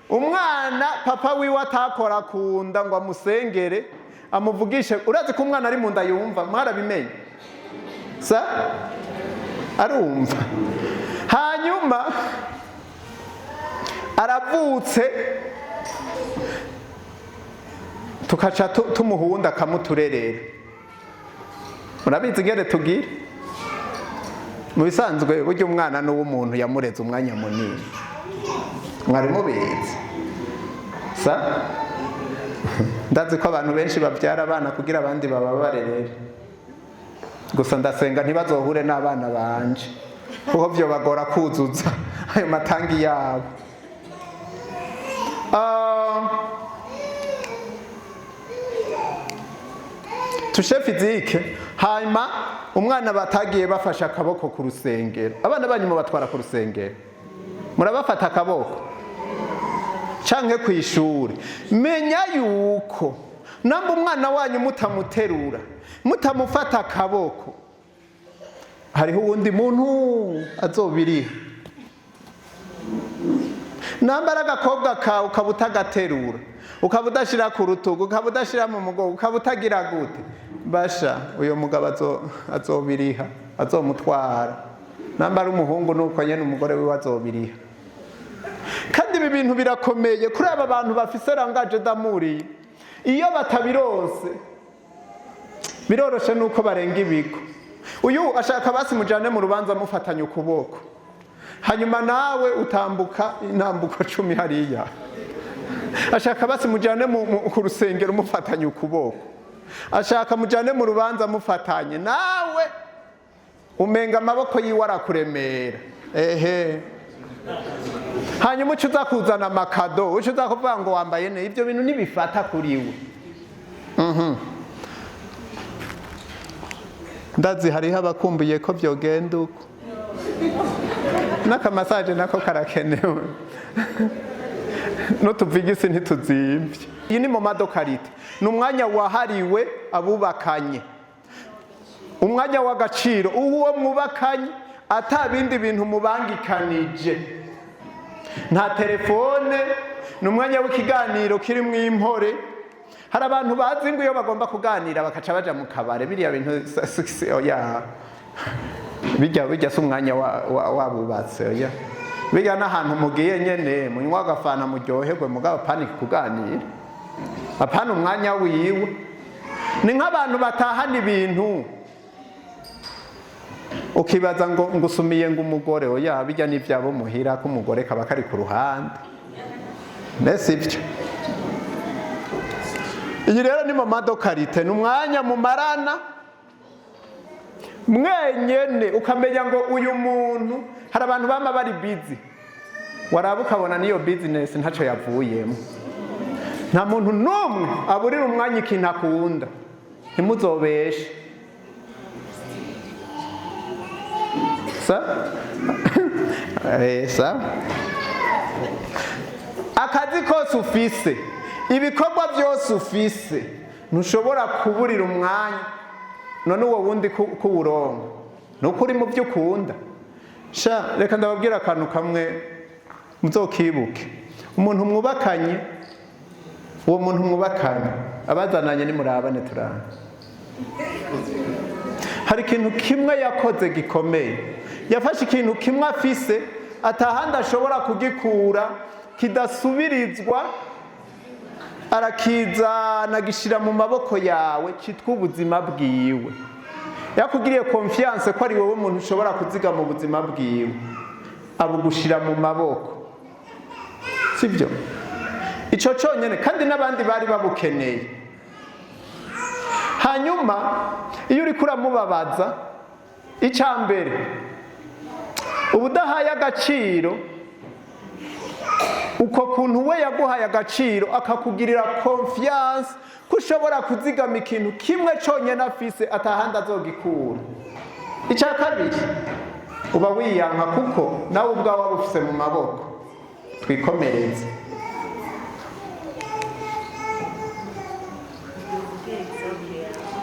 umwana papa wiwe atakora kunda ngo amusengere, amuvugishe. Urazi ko umwana ari mu nda yumva, mwarabimenye sa arumva. Hanyuma aravutse, tukaca tumuhunda akamuturerera. Murabizi ingene tugira mu bisanzwe, burya umwana n'uw'umuntu yamureze umwanya munini. Mwari mubizi sa? Ndazi ko abantu benshi babyara abana kugira abandi bababarerere. Gusa ndasenga ntibazohure n'abana banje, kuko vyobagora kuzuza ayo matangi yabo. Toucher physique. Hanyuma umwana batagiye bafashe akaboko ku rusengero. Abana banyu mubatwara ku rusengero, murabafata akaboko, canke ku ishuri? Menya yuko namba umwana wanyu mutamuterura, mutamufata akaboko, hariho uwundi muntu azobiriha. Namba ari agakobwa kawe, ukaba utagaterura, ukaba udashira ku rutugu, ukaba udashira mu mugongo, ukaba utagira gute, basha uyo mugabo azobiriha, azomutwara. Namba ari umuhungu, nuko nyene umugore wiwe azobiriha. Kandi ibi bintu birakomeye kuri aba bantu bafise langage d'amour. Iyo batabironse, biroroshe nuko barenga ibigo. Uyu ashaka basi mujane mu rubanza mufatanye ukuboko, hanyuma nawe utambuka intambuko 10 hariya. Ashaka basi mujane ku rusengero mufatanye ukuboko, ashaka mujane mu rubanza mufatanye, nawe umenga amaboko yiwe arakuremera. Ehe, hanyuma uca uza kuzana ama cadeaux, uca uza kuvuga ngo wambaye neza. Ibyo bintu ntibifata kuri we. Ndazi hariho abakumbuye ko byogenda uko, n'aka massage nako karakenewe, n'utuvigisi ntituzimvye. Iyi ni moment de qualité, ni umwanya wahariwe abubakanye, umwanya w'agaciro uwo mwubakanye ata bindi bintu mubangikanije, nta telefone. Ni umwanya w'ikiganiro kirimwo impore. Hari abantu bazi ngo iyo bagomba kuganira bakaca baja mu kabare. Biriya bintu oya, bijya si umwanya wabubatse, oya. Bijya n'ahantu mugiye nyene munywa agafana, muryoherwe, mugabo apana kuganira, apana umwanya wiwe. Ni nk'abantu batahana ibintu, ukibaza ngo ngusumiye ngo umugore. Oya, bijya n'ivyabo muhira, ko umugore kaba kari ku ruhande. Mbese ibyo, iyi rero ni moment de qualité, ni umwanya mumarana mwenyene, ukamenya ngo uyu muntu. Hari abantu bama bari busy, waraba ukabona niyo business ntaco yavuyemo. Nta muntu n'umwe aburira umwanya ikintu akunda, ntimuzobeshe sa. Sa akazi kose ufise, ibikorwa byose ufise, ntushobora kuburira umwanya. None uwo wundi kuwuronka ni uko uri mu byo ukunda. Sha, reka ndababwira akantu kamwe muzokibuke. Umuntu mwubakanye, uwo muntu mwubakanye, abazananye, nimurabane turanga, hari ikintu kimwe yakoze gikomeye. Yafashe ikintu kimwe afise atahandi ashobora kugikura, kidasubirizwa, arakizana, agishyira mu maboko yawe, cyitwa ubuzima bwiwe. Yakugiriye confiance ko ari wowe muntu ushobora kuzigama ubuzima bwiwe, abugushira mu maboko, sibyo? Icyo cyonyine, kandi n'abandi bari babukeneye. Hanyuma iyo uriko uramubabaza, icya mbere uba udahaye agaciro uko kuntu we yaguhaye agaciro, akakugirira confiance ko ushobora kuzigama ikintu kimwe cyonyine afise atahandi azogikura. Icya kabiri, uba wiyanka, kuko nawe ubwawe waba ufise mu maboko. Twikomereze.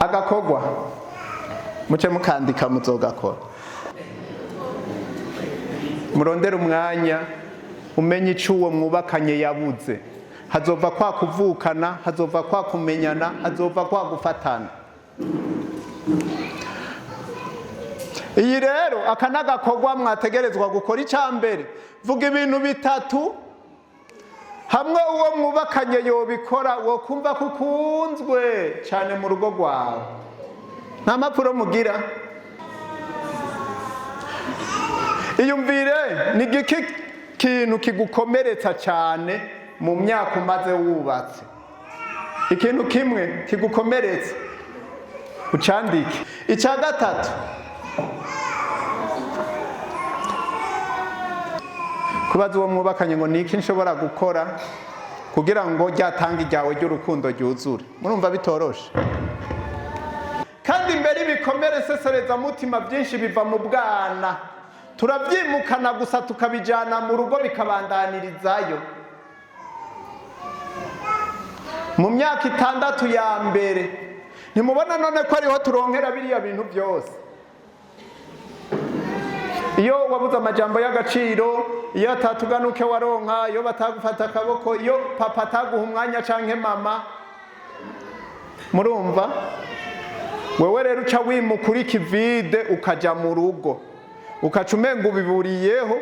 Agakogwa muce mukandika, muzogakora. Murondere umwanya, umenye icyo uwo mwubakanye yabuze. Hazova kwa kuvukana, hazova kwa kumenyana, hazova kwa gufatana. Iyi rero aka n'agakorwa mwategerezwa gukora. Icya mbere, vuga ibintu bitatu hamwe uwo mwubakanye yobikora wo kumva ko ukunzwe cyane mu rugo rwawe. Nta mpapuro mugira. Iyumvire, ni igiki kintu kigukomeretsa cyane mu myaka umaze wubatse? Ikintu kimwe kigukomeretsa ucandike. Icya gatatu, kubaza uwo mwubakanye ngo: "Ni iki nshobora gukora kugira ngo rya tangi ryawe ry'urukundo ryuzure?" Murumva bitoroshe. Kandi imbere, ibikomere mutima byinshi biva mu bwana, turabyimukana gusa tukabijyana mu rugo, bikabandanirizayo. Mu myaka 6 ya mbere, ntimubona none ko ariho turonkera biriya bintu byose? Iyo wabuze amajambo y'agaciro, iyo atatuganuke waronka, iyo batagufata akaboko, iyo papa ataguha umwanya canke mama, murumva wewe rero uca wimuka uri kivide, ukaja mu rugo ukaca umenga ubiburiyeho,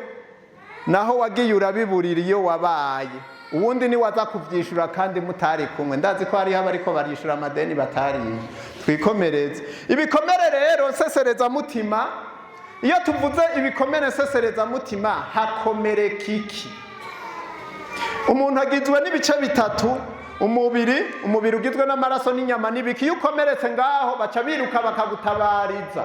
naho wagiye urabiburira iyo wabaye. Uwundi ni waza kuvyishura kandi mutari kumwe. Ndazi ko hariho abariko barishura amadeni batariye. Twikomereze. Ibikomere rero nsesereza mutima. Iyo tuvuze ibikomere nsesereza mutima, hakomereka iki? Umuntu agizwe n'ibice bitatu: umubiri, umubiri ugizwe n'amaraso n'inyama n'ibiki. Iyo ukomeretse ngaho, baca biruka bakagutabariza,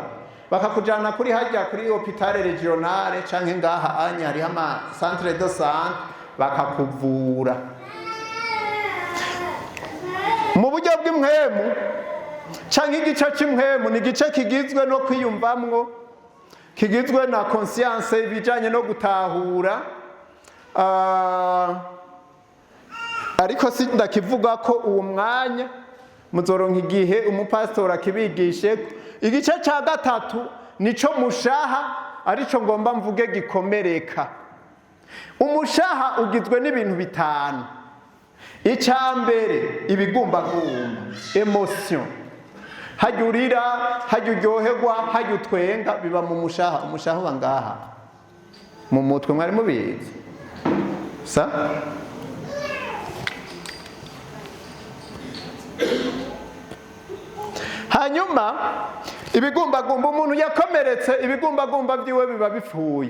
bakakujana kuri hajya kuri hôpital régional canke ngaha anya hariho ama centre de santé, bakakuvura. Mu buryo bw'impwemu canke igice cy'impwemu, ni igice kigizwe no kwiyumvamwo, kigizwe na conscience, ibijanye no gutahura. Ariko si ndakivuga ko uwo mwanya, muzoronka igihe umupasitori akibigishe. Igice cya gatatu nico mushaha, arico ngomba mvuge gikomereka. Umushaha ugizwe n'ibintu bitanu. Icya mbere, ibigumbagumba, émotion. Hajya urira, hajya uryoherwa, hajya utwenga, biba mu mushaha. Umushaha uba ngaha mu mutwe. Mwari mubizi sa? Hanyuma ibigumbagumba, umuntu yakomeretse, ibigumbagumba byiwe biba bipfuye.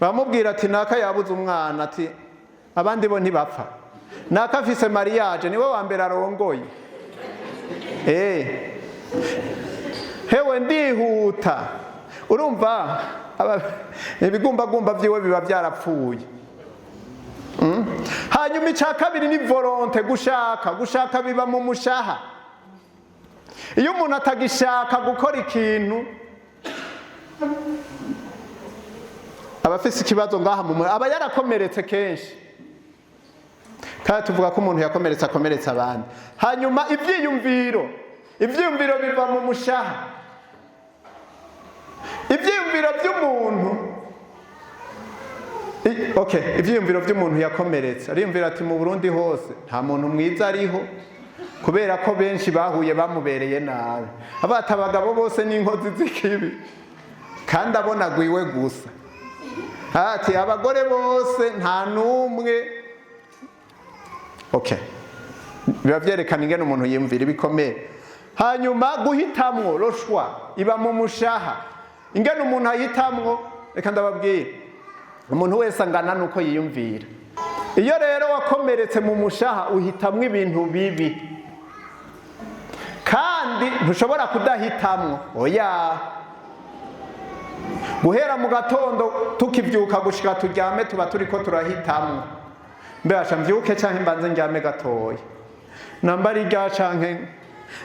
Bamubwira ati: "Naka yabuze umwana", ati: "Abandi bo ntibapfa. Naka afise mariage, niwe wa mbere arongoye." Hewe, ndihuta. Urumva ibigumbagumba byiwe biba byarapfuye. Hanyuma icya kabiri ni volonté, gushaka. Gushaka biba mu mushaha. Iyo umuntu atagishaka gukora ikintu, aba afise ikibazo ngaha mu aba yarakomeretse kenshi. Kandi tuvuga ko umuntu yakomeretse akomeretsa abandi. Hanyuma ibyiyumviro, ibyiyumviro biva mu mushaha. Ibyiyumviro by'umuntu, okay, ibyiyumviro by'umuntu yakomeretse, ariyumvira ati: "Mu Burundi hose nta muntu mwiza ariho", kubera ko benshi bahuye bamubereye nabi. Abata abagabo bose n'inkozi z'ikibi, kandi abona agwiwe gusa. Ati: "Abagore bose nta n'umwe." Okay, biba byerekana ingene umuntu yiyumvira ibikomeye. Hanyuma guhitamwo, le choix, iba mu mushaha. Ingene umuntu ahitamwo, reka ndababwira, umuntu wese angana nuko yiyumvira. Iyo rero wakomeretse mu mushaha, uhitamwo ibintu bibi, kandi ntushobora kudahitamwo. Oya, guhera mu gatondo tukivyuka gushika turyame, tuba turiko turahitamwo: "Mbasha mvyuke canke mbanze ndyame gatoya? Nambara irya canke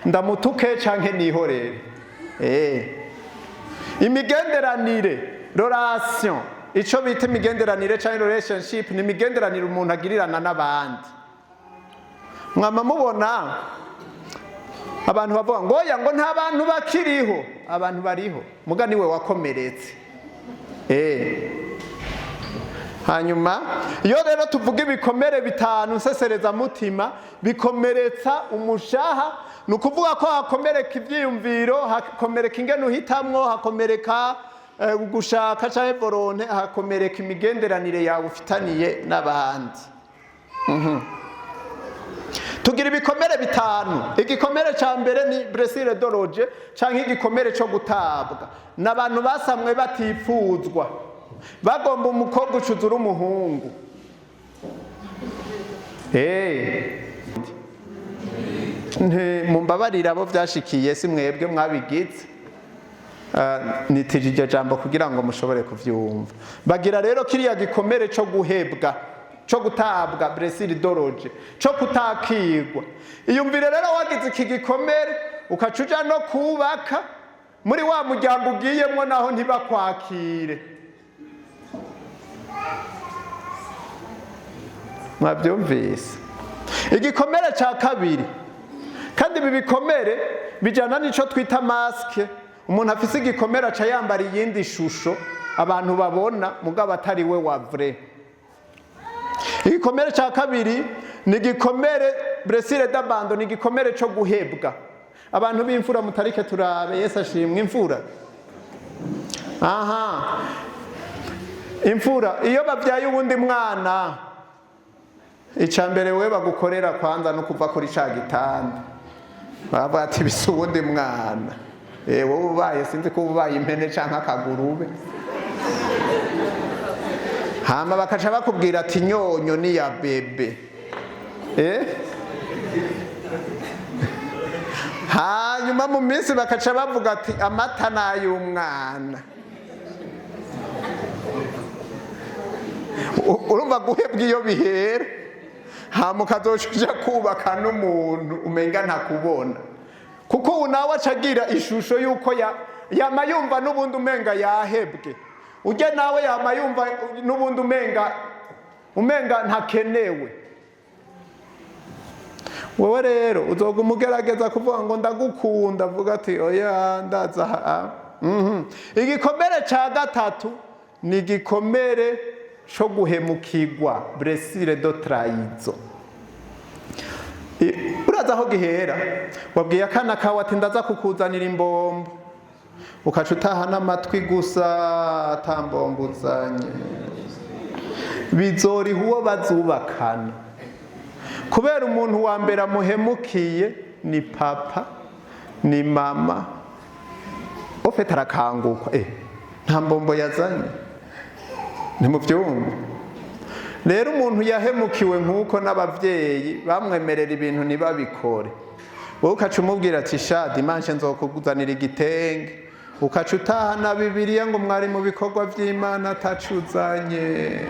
ndamutuke canke nihorere?" Imigenderanire, relation, ico bita imigenderanire canke relationship, ni imigenderanire umuntu agirirana n'abandi. Mwama mubona abantu bavuga ngo oya, ngo nta bantu bakiriho. Abantu bariho, muga niwe wakomeretse. Hanyuma iyo rero tuvuga ibikomere bitanu nseserezamutima bikomeretsa umushaha, ni ukuvuga ko hakomereka ivyiyumviro, hakomereka ingene uhitamwo, hakomereka gushaka canke volonté, hakomereka imigenderanire yawe ufitaniye n'abandi. Tugira ibikomere bitanu. Igikomere ca mbere ni blessure de rejet canke igikomere co gutabwa. Ni abantu basamwe batifuzwa, bagomba umukobwa ucuzura umuhungu. Mumbabarire abo vyashikiye, si mwebwe mwabigize. Nitije iryo jambo kugira ngo mushobore kuvyumva. Bagira rero kiriya gikomere co guhebwa, co gutabwa, blessure de rejet, co kutakirwa. Iyumvire rero wagize iki gikomere, ukaca uja no kubaka muri wa muryango ugiyemwo, naho ntibakwakire. Mwabyumvise? Igikomere cya kabiri, kandi ibi bikomere bijyana n'icyo twita masque. Umuntu afise igikomere aca yambara iyindi shusho abantu babona, mugabo atari we wa vrai. Igikomere cya kabiri ni igikomere blessure d'abandon, ni igikomere cyo guhebwa. Abantu b'imfura mutarike turabe. Yesu ashimwe. Imfura, aha, imfura iyo babyaye uwundi mwana, icya mbere we bagukorera kwanza no kuva kuri ca gitanda, baravuga ati: "Bisa uwundi mwana." Wowe ubaye, sinzi ko ubaye impene canke akagurube. Hama bakaca bakubwira ati: "Nyonyo ni ya bébé." Hanyuma mu minsi bakaca bavuga ati: "Amata ni ay'umwana." Urumva guhebwa iyo bihera, hama ukazoca uja kubaka n'umuntu umenga ntakubona, kuko ubu nawe aca agira ishusho y'uko yama yumva n'ubundi umenga yahebwe. Ujya nawe yama yumva n'ubundi umenga ntakenewe. Wowe rero uzoguma ugerageza kuvuga ngo ndagukunda, avuga ati: "Oya, ndaza." Igikomere ca gatatu ni igikomere co guhemukirwa, blessure de trahison. Uraza aho gihera: wabwiye akana kawe ati: "Ndaza kukuzanira imbombo," ukaca utaha n'amatwi gusa, atambombo uzanye. Bizoriha uwo bazubakana, kubera umuntu wa mbere amuhemukiye ni papa, ni mama. Ufite arakangukwa, nta mbombo yazanye. Ntimubyumva rero? Umuntu yahemukiwe nk'uko n'ababyeyi bamwemerera ibintu ntibabikore, wowe ukaca umubwira ati: "Sha, dimanche nzokuzanira igitenge," ukaca utaha na Bibiliya ngo mwari mu bikorwa by'Imana, atacuzanye.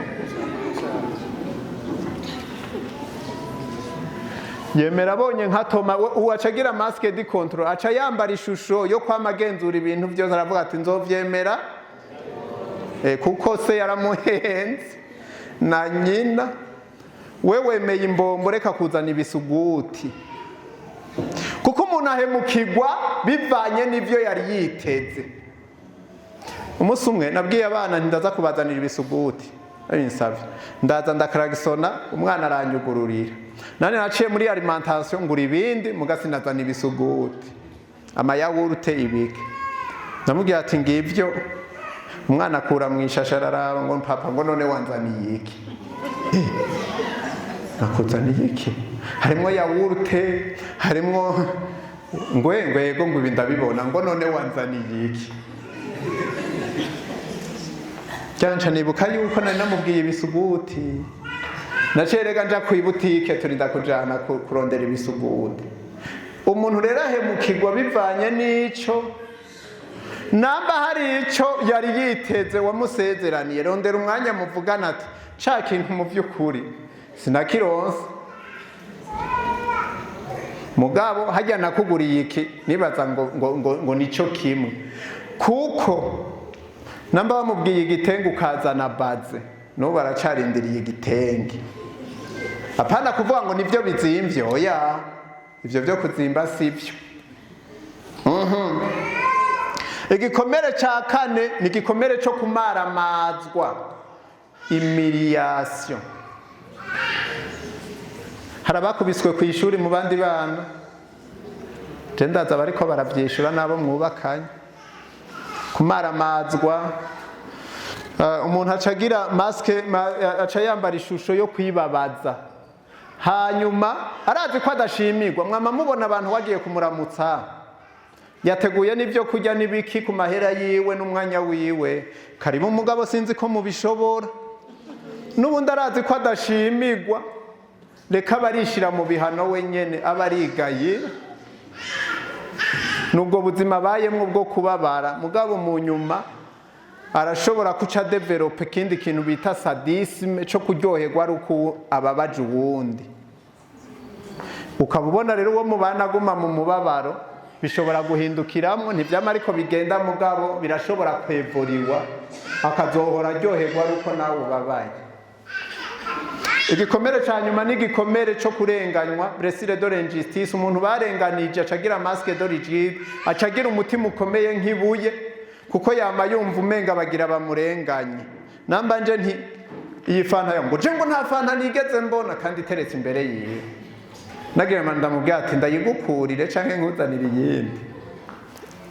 Yemera abonye nka Toma. Uwo aca agira masque de contrôle, aca yambara ishusho yo kwama agenzura ibintu byose. Aravuga ati: "Nzovyemera." Kuko se yaramuhenze na nyina. We wemeye imbombo, reka kuzana ibisuguti, kuko umuntu ahemukirwa bivanye n'ivyo yari yiteze. Umunsi umwe nabwiye abana nti: "Ndaza kubazanira ibisuguti." Babinsavye, ndaza ndakaragisona, umwana aranyugururira. Nane naciye muri alimentation ngura ibindi, muga sinazana ibisuguti, amayawurute, ibiki. Ndamubwira ati: "Ngivyo." Umwana akura mu ishashe, araraba ngo: "Papa," ngo, "none wanzaniye iki?" "Nakuzaniye iki? Harimwo yawurute, harimwo ngwe." Ngo: "Yego," ngo, "ibi ndabibona." Ngo: "None wanzaniye iki?" Byanca nibuka yuko nari namubwiye ibisuguti. Naciye rega nja kw'ibutike, turinda kujana kurondera ibisuguti. Umuntu rero ahemukirwa bivanye n'ico, namba hari ico yari yiteze wamusezeraniye. Rondera umwanya muvugana ati: "Ca kintu mu vy'ukuri sinakironse, mugabo hajya nakuguriye iki, nibaza ngo nico kimwe." Kuko namba bamubwiye igitenge ukazana bazin, n'ubu baracarindiriye igitenge. Apana kuvuga ngo nibyo bizimvye, oya, ivyo byo kuzimba sibyo. Igikomere ca kane ni igikomere co kumaramazwa, humiliation. Hari abakubiswe ku ishuri mu bandi bana. Je ndaza bariko baravyishura n'abo mwubakanye. Kumaramazwa, umuntu aca agira masque, aca yambara ishusho yo kwibabaza, hanyuma arazi ko adashimirwa. Mwama mubona abantu wagiye kumuramutsa, yateguye n'ibyo kurya n'ibiki ku mahera yiwe n'umwanya wiwe, karibu, umugabo sinzi ko mubishobora. N'ubundi arazi ko adashimirwa, reka aba arishira mu bihano wenyene, aba arigaye nubwo buzima abayemwo bwo kubabara. Mugabo mu nyuma arashobora kuca développe ikindi kintu bita sadisme, co kuryoherwa ari uko ababaje uwundi. Ukaba ubona rero uwo mubana aguma mu mubabaro, bishobora guhindukiramwo. Ntivyama ariko bigenda, mugabo birashobora kwevuriwa, akazohora aryoherwa ari uko nawe ubabaye. Igikomere ca nyuma ni igikomere co kurenganywa, blessure de l'injustice. Umuntu barenganije acagira masque de rigide, acagira umutima ukomeye nk'ibuye, kuko yama yumva umenga bagira bamurenganye. Namba nje nti iyi fanta yo, ngo je ngo nta fanta nigeze mbona kandi iteretse imbere yiwe. Nagira ngo ndamubwira ati ndayigukurire canke nkuzanire iyindi.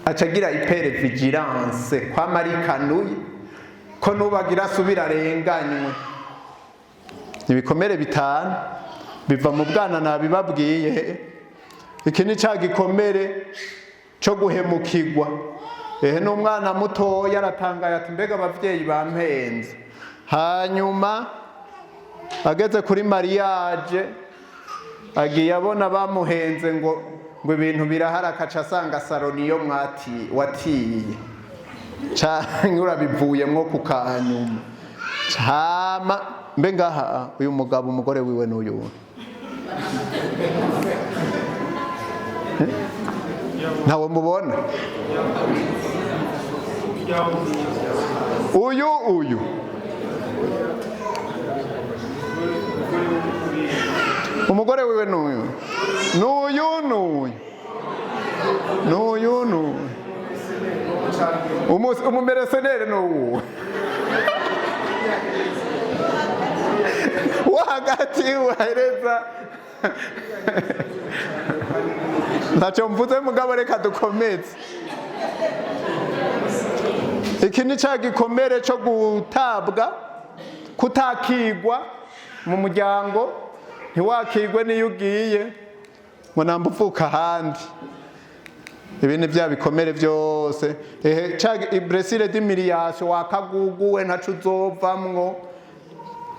Acagira hypervigilance, kwama arikanuye ko nubagira asubira arenganywe. Ibikomere 5 biva mu bwana nabibabwiye. Iki ni ca gikomere co guhemukirwa. Ehe, n'umwana mutoya aratangaye ati mbega abavyeyi bampenze. Hanyuma ageze kuri mariage, agiye abona bamuhenze ngo ibintu birahari, akaca asanga salon niyo mwati watiye canke urabivuyemwo ku kanyuma. Cama mbe ngaha uyu mugabo, umugore wiwe n'uyu? Ntawe mubona? Uyu umugore wiwe n'uyu n'uyu n'uyu n'uyu n'uyu. Umumeresenere n'uwu wo hagati wahereza. Ntacyo mvuze, mugabo reka dukomeze. Iki ni ca gikomere co gutabwa, kutakigwa mu muryango, ntiwakigwe n'iyo ugiye ngo namba uvuka ahandi. Ibi ni bya bikomere byose. Ehe, ca blessure d'humiliation, wakaguguwe, ntaco uzovamwo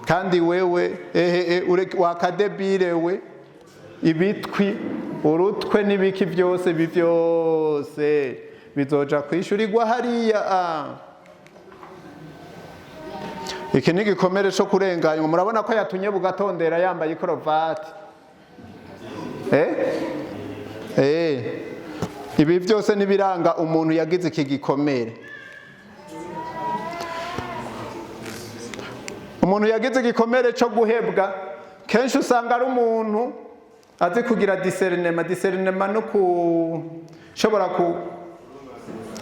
kandi wewe, ehe, wakadebire we, ibitwi, urutwe n'ibiki byose, ibi byose bizoja kwishyurirwa hariya. Iki ni igikomere co kurenganywa. Murabona ko yatunye bugatondera yambaye ikorovati. Ibi byose nibiranga umuntu yagize iki gikomere. Umuntu yagize igikomere cyo guhebwa kenshi usanga ari umuntu azi kugira discernement. Discernement no kushobora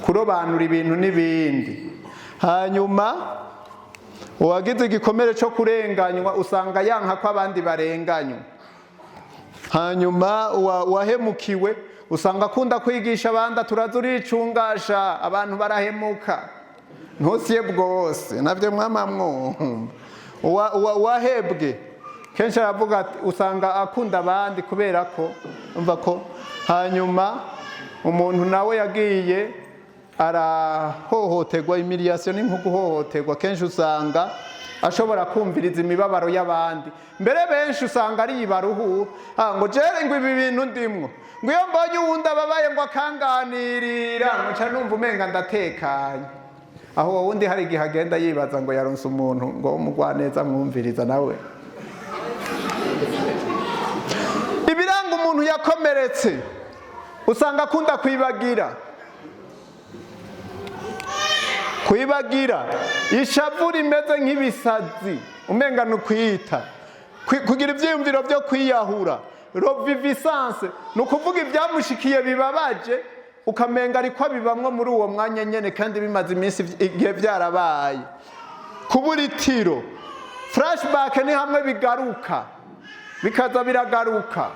kurobanura ibintu n'ibindi. Hanyuma uwagize igikomere cyo kurenganywa usanga yanka ko abandi barenganywa. Hanyuma uwahemukiwe usanga akunda kwigisha abandi, turaza uricungasha, abantu barahemuka, ntusiye bwose navyo mwama mwumva. Uwahebwe kenshi aravuga ati, usanga akunda abandi kubera ko umva ko. Hanyuma umuntu nawe yagiye arahohoterwa, humiliation ni nko guhohoterwa, kenshi usanga ashobora kumviriza imibabaro y'abandi. Mbere benshi usanga ari ibaruhu, ngo jere ngo ibi bintu ndimwo, ngo iyo mbonye uwundi ababaye ngo akanganirira, ngo nca numva umenga ndatekanye. Aho uwo wundi hari igihe agenda yibaza ngo yaronse umuntu ngo w'umugwaneza mwumviriza nawe. Ibiranga umuntu yakomeretse, usanga akunda kwibagira. Kwibagira, ishavu rimeze nk'ibisazi, umenga ni ukwita, kugira ibyiyumviro byo kwiyahura, reviviscence, ni ukuvuga ibyamushikiye bibabaje, ukamenga ariko abibamwo muri uwo mwanya nyene, kandi bimaze iminsi, igihe byarabaye. Kubura itiro, flashback, ni hamwe bigaruka, bikaza biragaruka.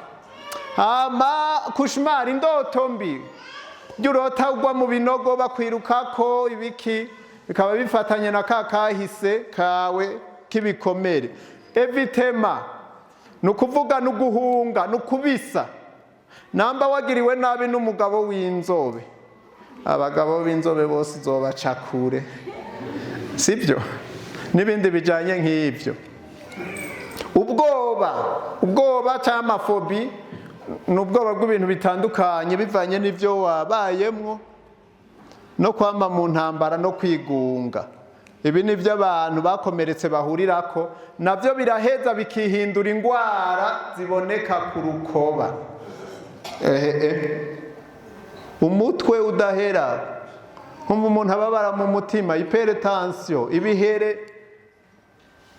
Hama cauchemar, indoto mbi, urota ugwa mu binogo, bakwirukako, ibiki, bikaba bifatanye na ka kahise kawe k'ibikomere. Évitement, ni ukuvuga ni uguhunga, ni ukubisa. Namba wagiriwe nabi n'umugabo w'inzobe, abagabo b'inzobe bose uzobaca kure, sibyo? N'ibindi bijyanye nk'ibyo. Ubwoba, ubwoba cyangwa ama phobies, ni ubwoba bw'ibintu bitandukanye bivanye n'ibyo wabayemwo, no kwama mu ntambara no kwigunga. Ibi ni byo abantu bakomeretse bahurirako, nabyo biraheza bikihindura indwara ziboneka ku rukoba. Ehe, umutwe udahera, nkumva umuntu ababara mu mutima, hypertension, ibihere,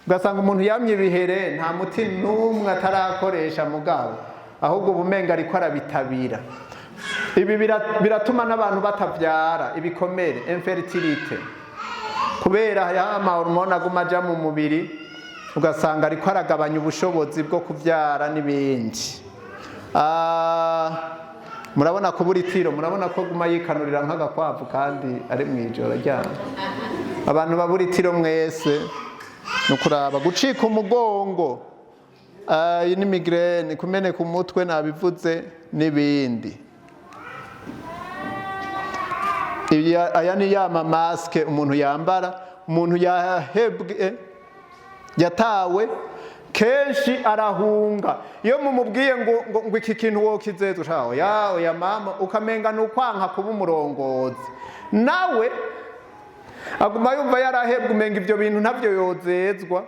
ugasanga umuntu yamye ibihere, nta muti n'umwe atarakoresha, mugabo ahubwo ubumenga ariko arabitabira. Ibi biratuma n'abantu batavyara, ibikomere, infertilité, kubera hariho ama hormones aguma aja mu mubiri, ugasanga ariko aragabanya ubushobozi bwo kuvyara n'ibindi. Murabona kubura itiro, murabona ko guma yikanurira nk'agakwavu kandi ari mu ijoro aryamye. Abantu babura itiro mwese ni ukuraba. Gucika umugongo, iyi ni migraine, kumeneka umutwe nabivuze, n'ibindi. Aya ni ya ma masques umuntu yambara. Umuntu yahebwe, yatawe, kenshi arahunga. Iyo mumubwiye ngo iki kintu wokizeza, ushaka oya, oya mama, ukamenga ni ukwanka kuba umurongozi. Nawe aguma yumva yarahebwe, umenga ibyo bintu ntabyo yozezwa,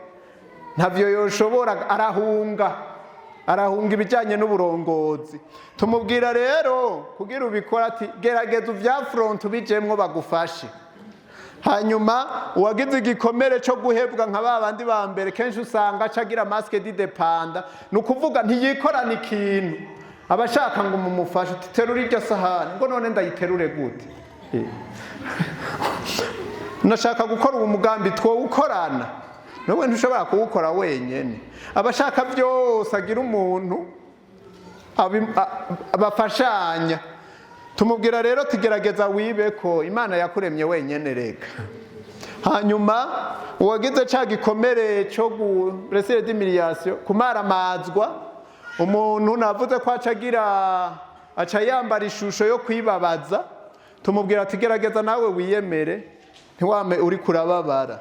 ntabyo yoshobora, arahunga, arahunga ibijyanye n'uburongozi. Tumubwira rero kugira ubikora ati: "Gerageza uvyafronte, ubijemwo, bagufashe." Hanyuma uwagize igikomere cyo guhebwa, nka ba bandi ba mbere, kenshi usanga aca agira masque du dépendant, ni ukuvuga ntiyikorana ikintu, aba ashaka ngo mumufashe. Uti: "Terura iryo sahani." Ngo: "None ndayiterure gute?" Nashaka gukora uwo mugambi, twowukorana nawe, ntushobora kuwukora wenyene. Aba ashaka byose agira umuntu abafashanya. Tumubwira rero tugerageza wibe ko Imana yakuremye wenyene, reka. Hanyuma uwagize ca gikomere cyo blessure d'humiliation, kumaramazwa, umuntu navuze ko aca agira, aca yambara ishusho yo kwibabaza. Tumubwira ati: "Gerageza nawe wiyemere, ntiwame uri kurababara."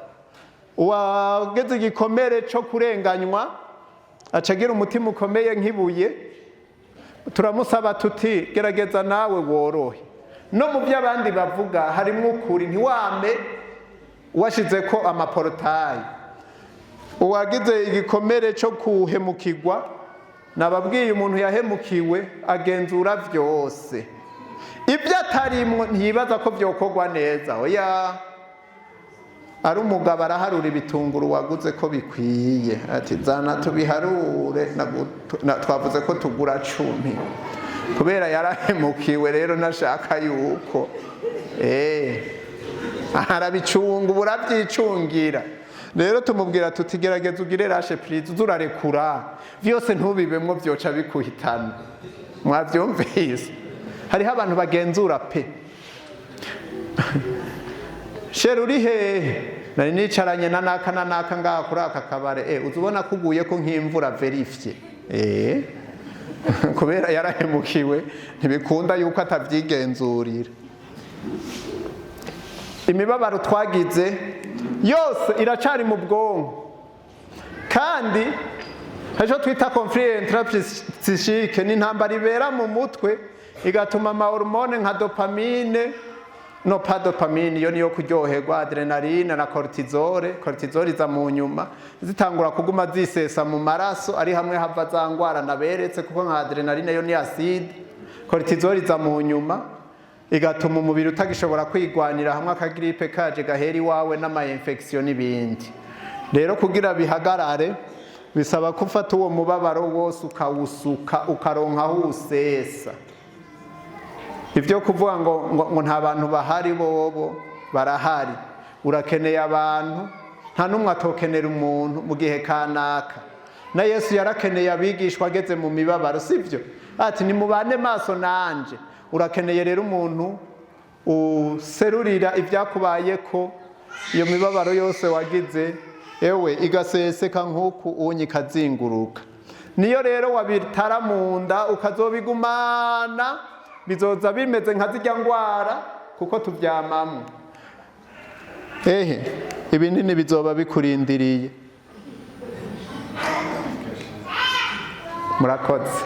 Uwagize igikomere cyo kurenganywa aca agira umutima ukomeye nk'ibuye. Turamusaba tuti: "Gerageza nawe worohe, no mu byo abandi bavuga harimo ukuri, ntiwame washize ko ama portails." Uwagize igikomere cyo kuhemukirwa, nababwiye, umuntu yahemukiwe agenzura byose, ibyo atarimwo ntiyibaza ko byokorwa neza. Oya, ari umugabo araharura ibitunguru waguze ko bikwiye, ati: "Zana tubiharure, twavuze ko tugura 10." Kubera yarahemukiwe rero, nashaka yuko arabicunga, ubu urabyicungira. Rero tumubwira tuti: "Gerageza ugire lâcher prise, uze urarekura, byose ntubibemwo, byoca bikuhitana." Mwabyumvise, hariho abantu bagenzura pe. "Chéri, uri hehe?" "Nari nicaranye na naka na naka ngaha kuri aka kabare." Uzi ubona ko uguye ko nk'imvura, vérifié. Kubera yarahemukiwe, ntibikunda yuko atavyigenzurira. Imibabaro twagize yose iracari mu bwonko, kandi hari icyo twita conflit intrapsychique, ni intambara ibera mu mutwe, igatuma ama hormones nka dopamine, no pas dopamine, iyo niyo kuryoherwa, adrénaline na cortisol, cortisol iza mu nyuma, zitangura kuguma zisesa mu maraso, ari hamwe hava za ngwara naberetse, kuko nka adrénaline yo ni acide, cortisol iza mu nyuma. Igatuma umubiri utagishobora kwigwanira hamwe akagrippe kaje gahera iwawe n'ama infection n'ibindi. Rero kugira bihagarare, bisaba ko ufata uwo mubabaro wose ukawusuka, ukaronka aho usesa. Ibyo kuvuga ngo nta bantu bahari, bobo barahari. Urakeneye abantu, nta n'umwe atokenera umuntu mu gihe kanaka. Na Yesu yarakeneye abigishwa ageze mu mibabaro, sibyo? Ati: "Nimubane maso nanje." Urakeneye rero umuntu userurira ibyakubaye, ko iyo mibabaro yose wagize, ewe, igaseseka nk'uku unyi ikazinguruka. Niyo rero wabitara mu nda ukazobigumana, bizoza bimeze nka zirya ngwara, kuko tuvyamamwo. Ehe, ibinini bizoba bikurindiriye. Murakoze.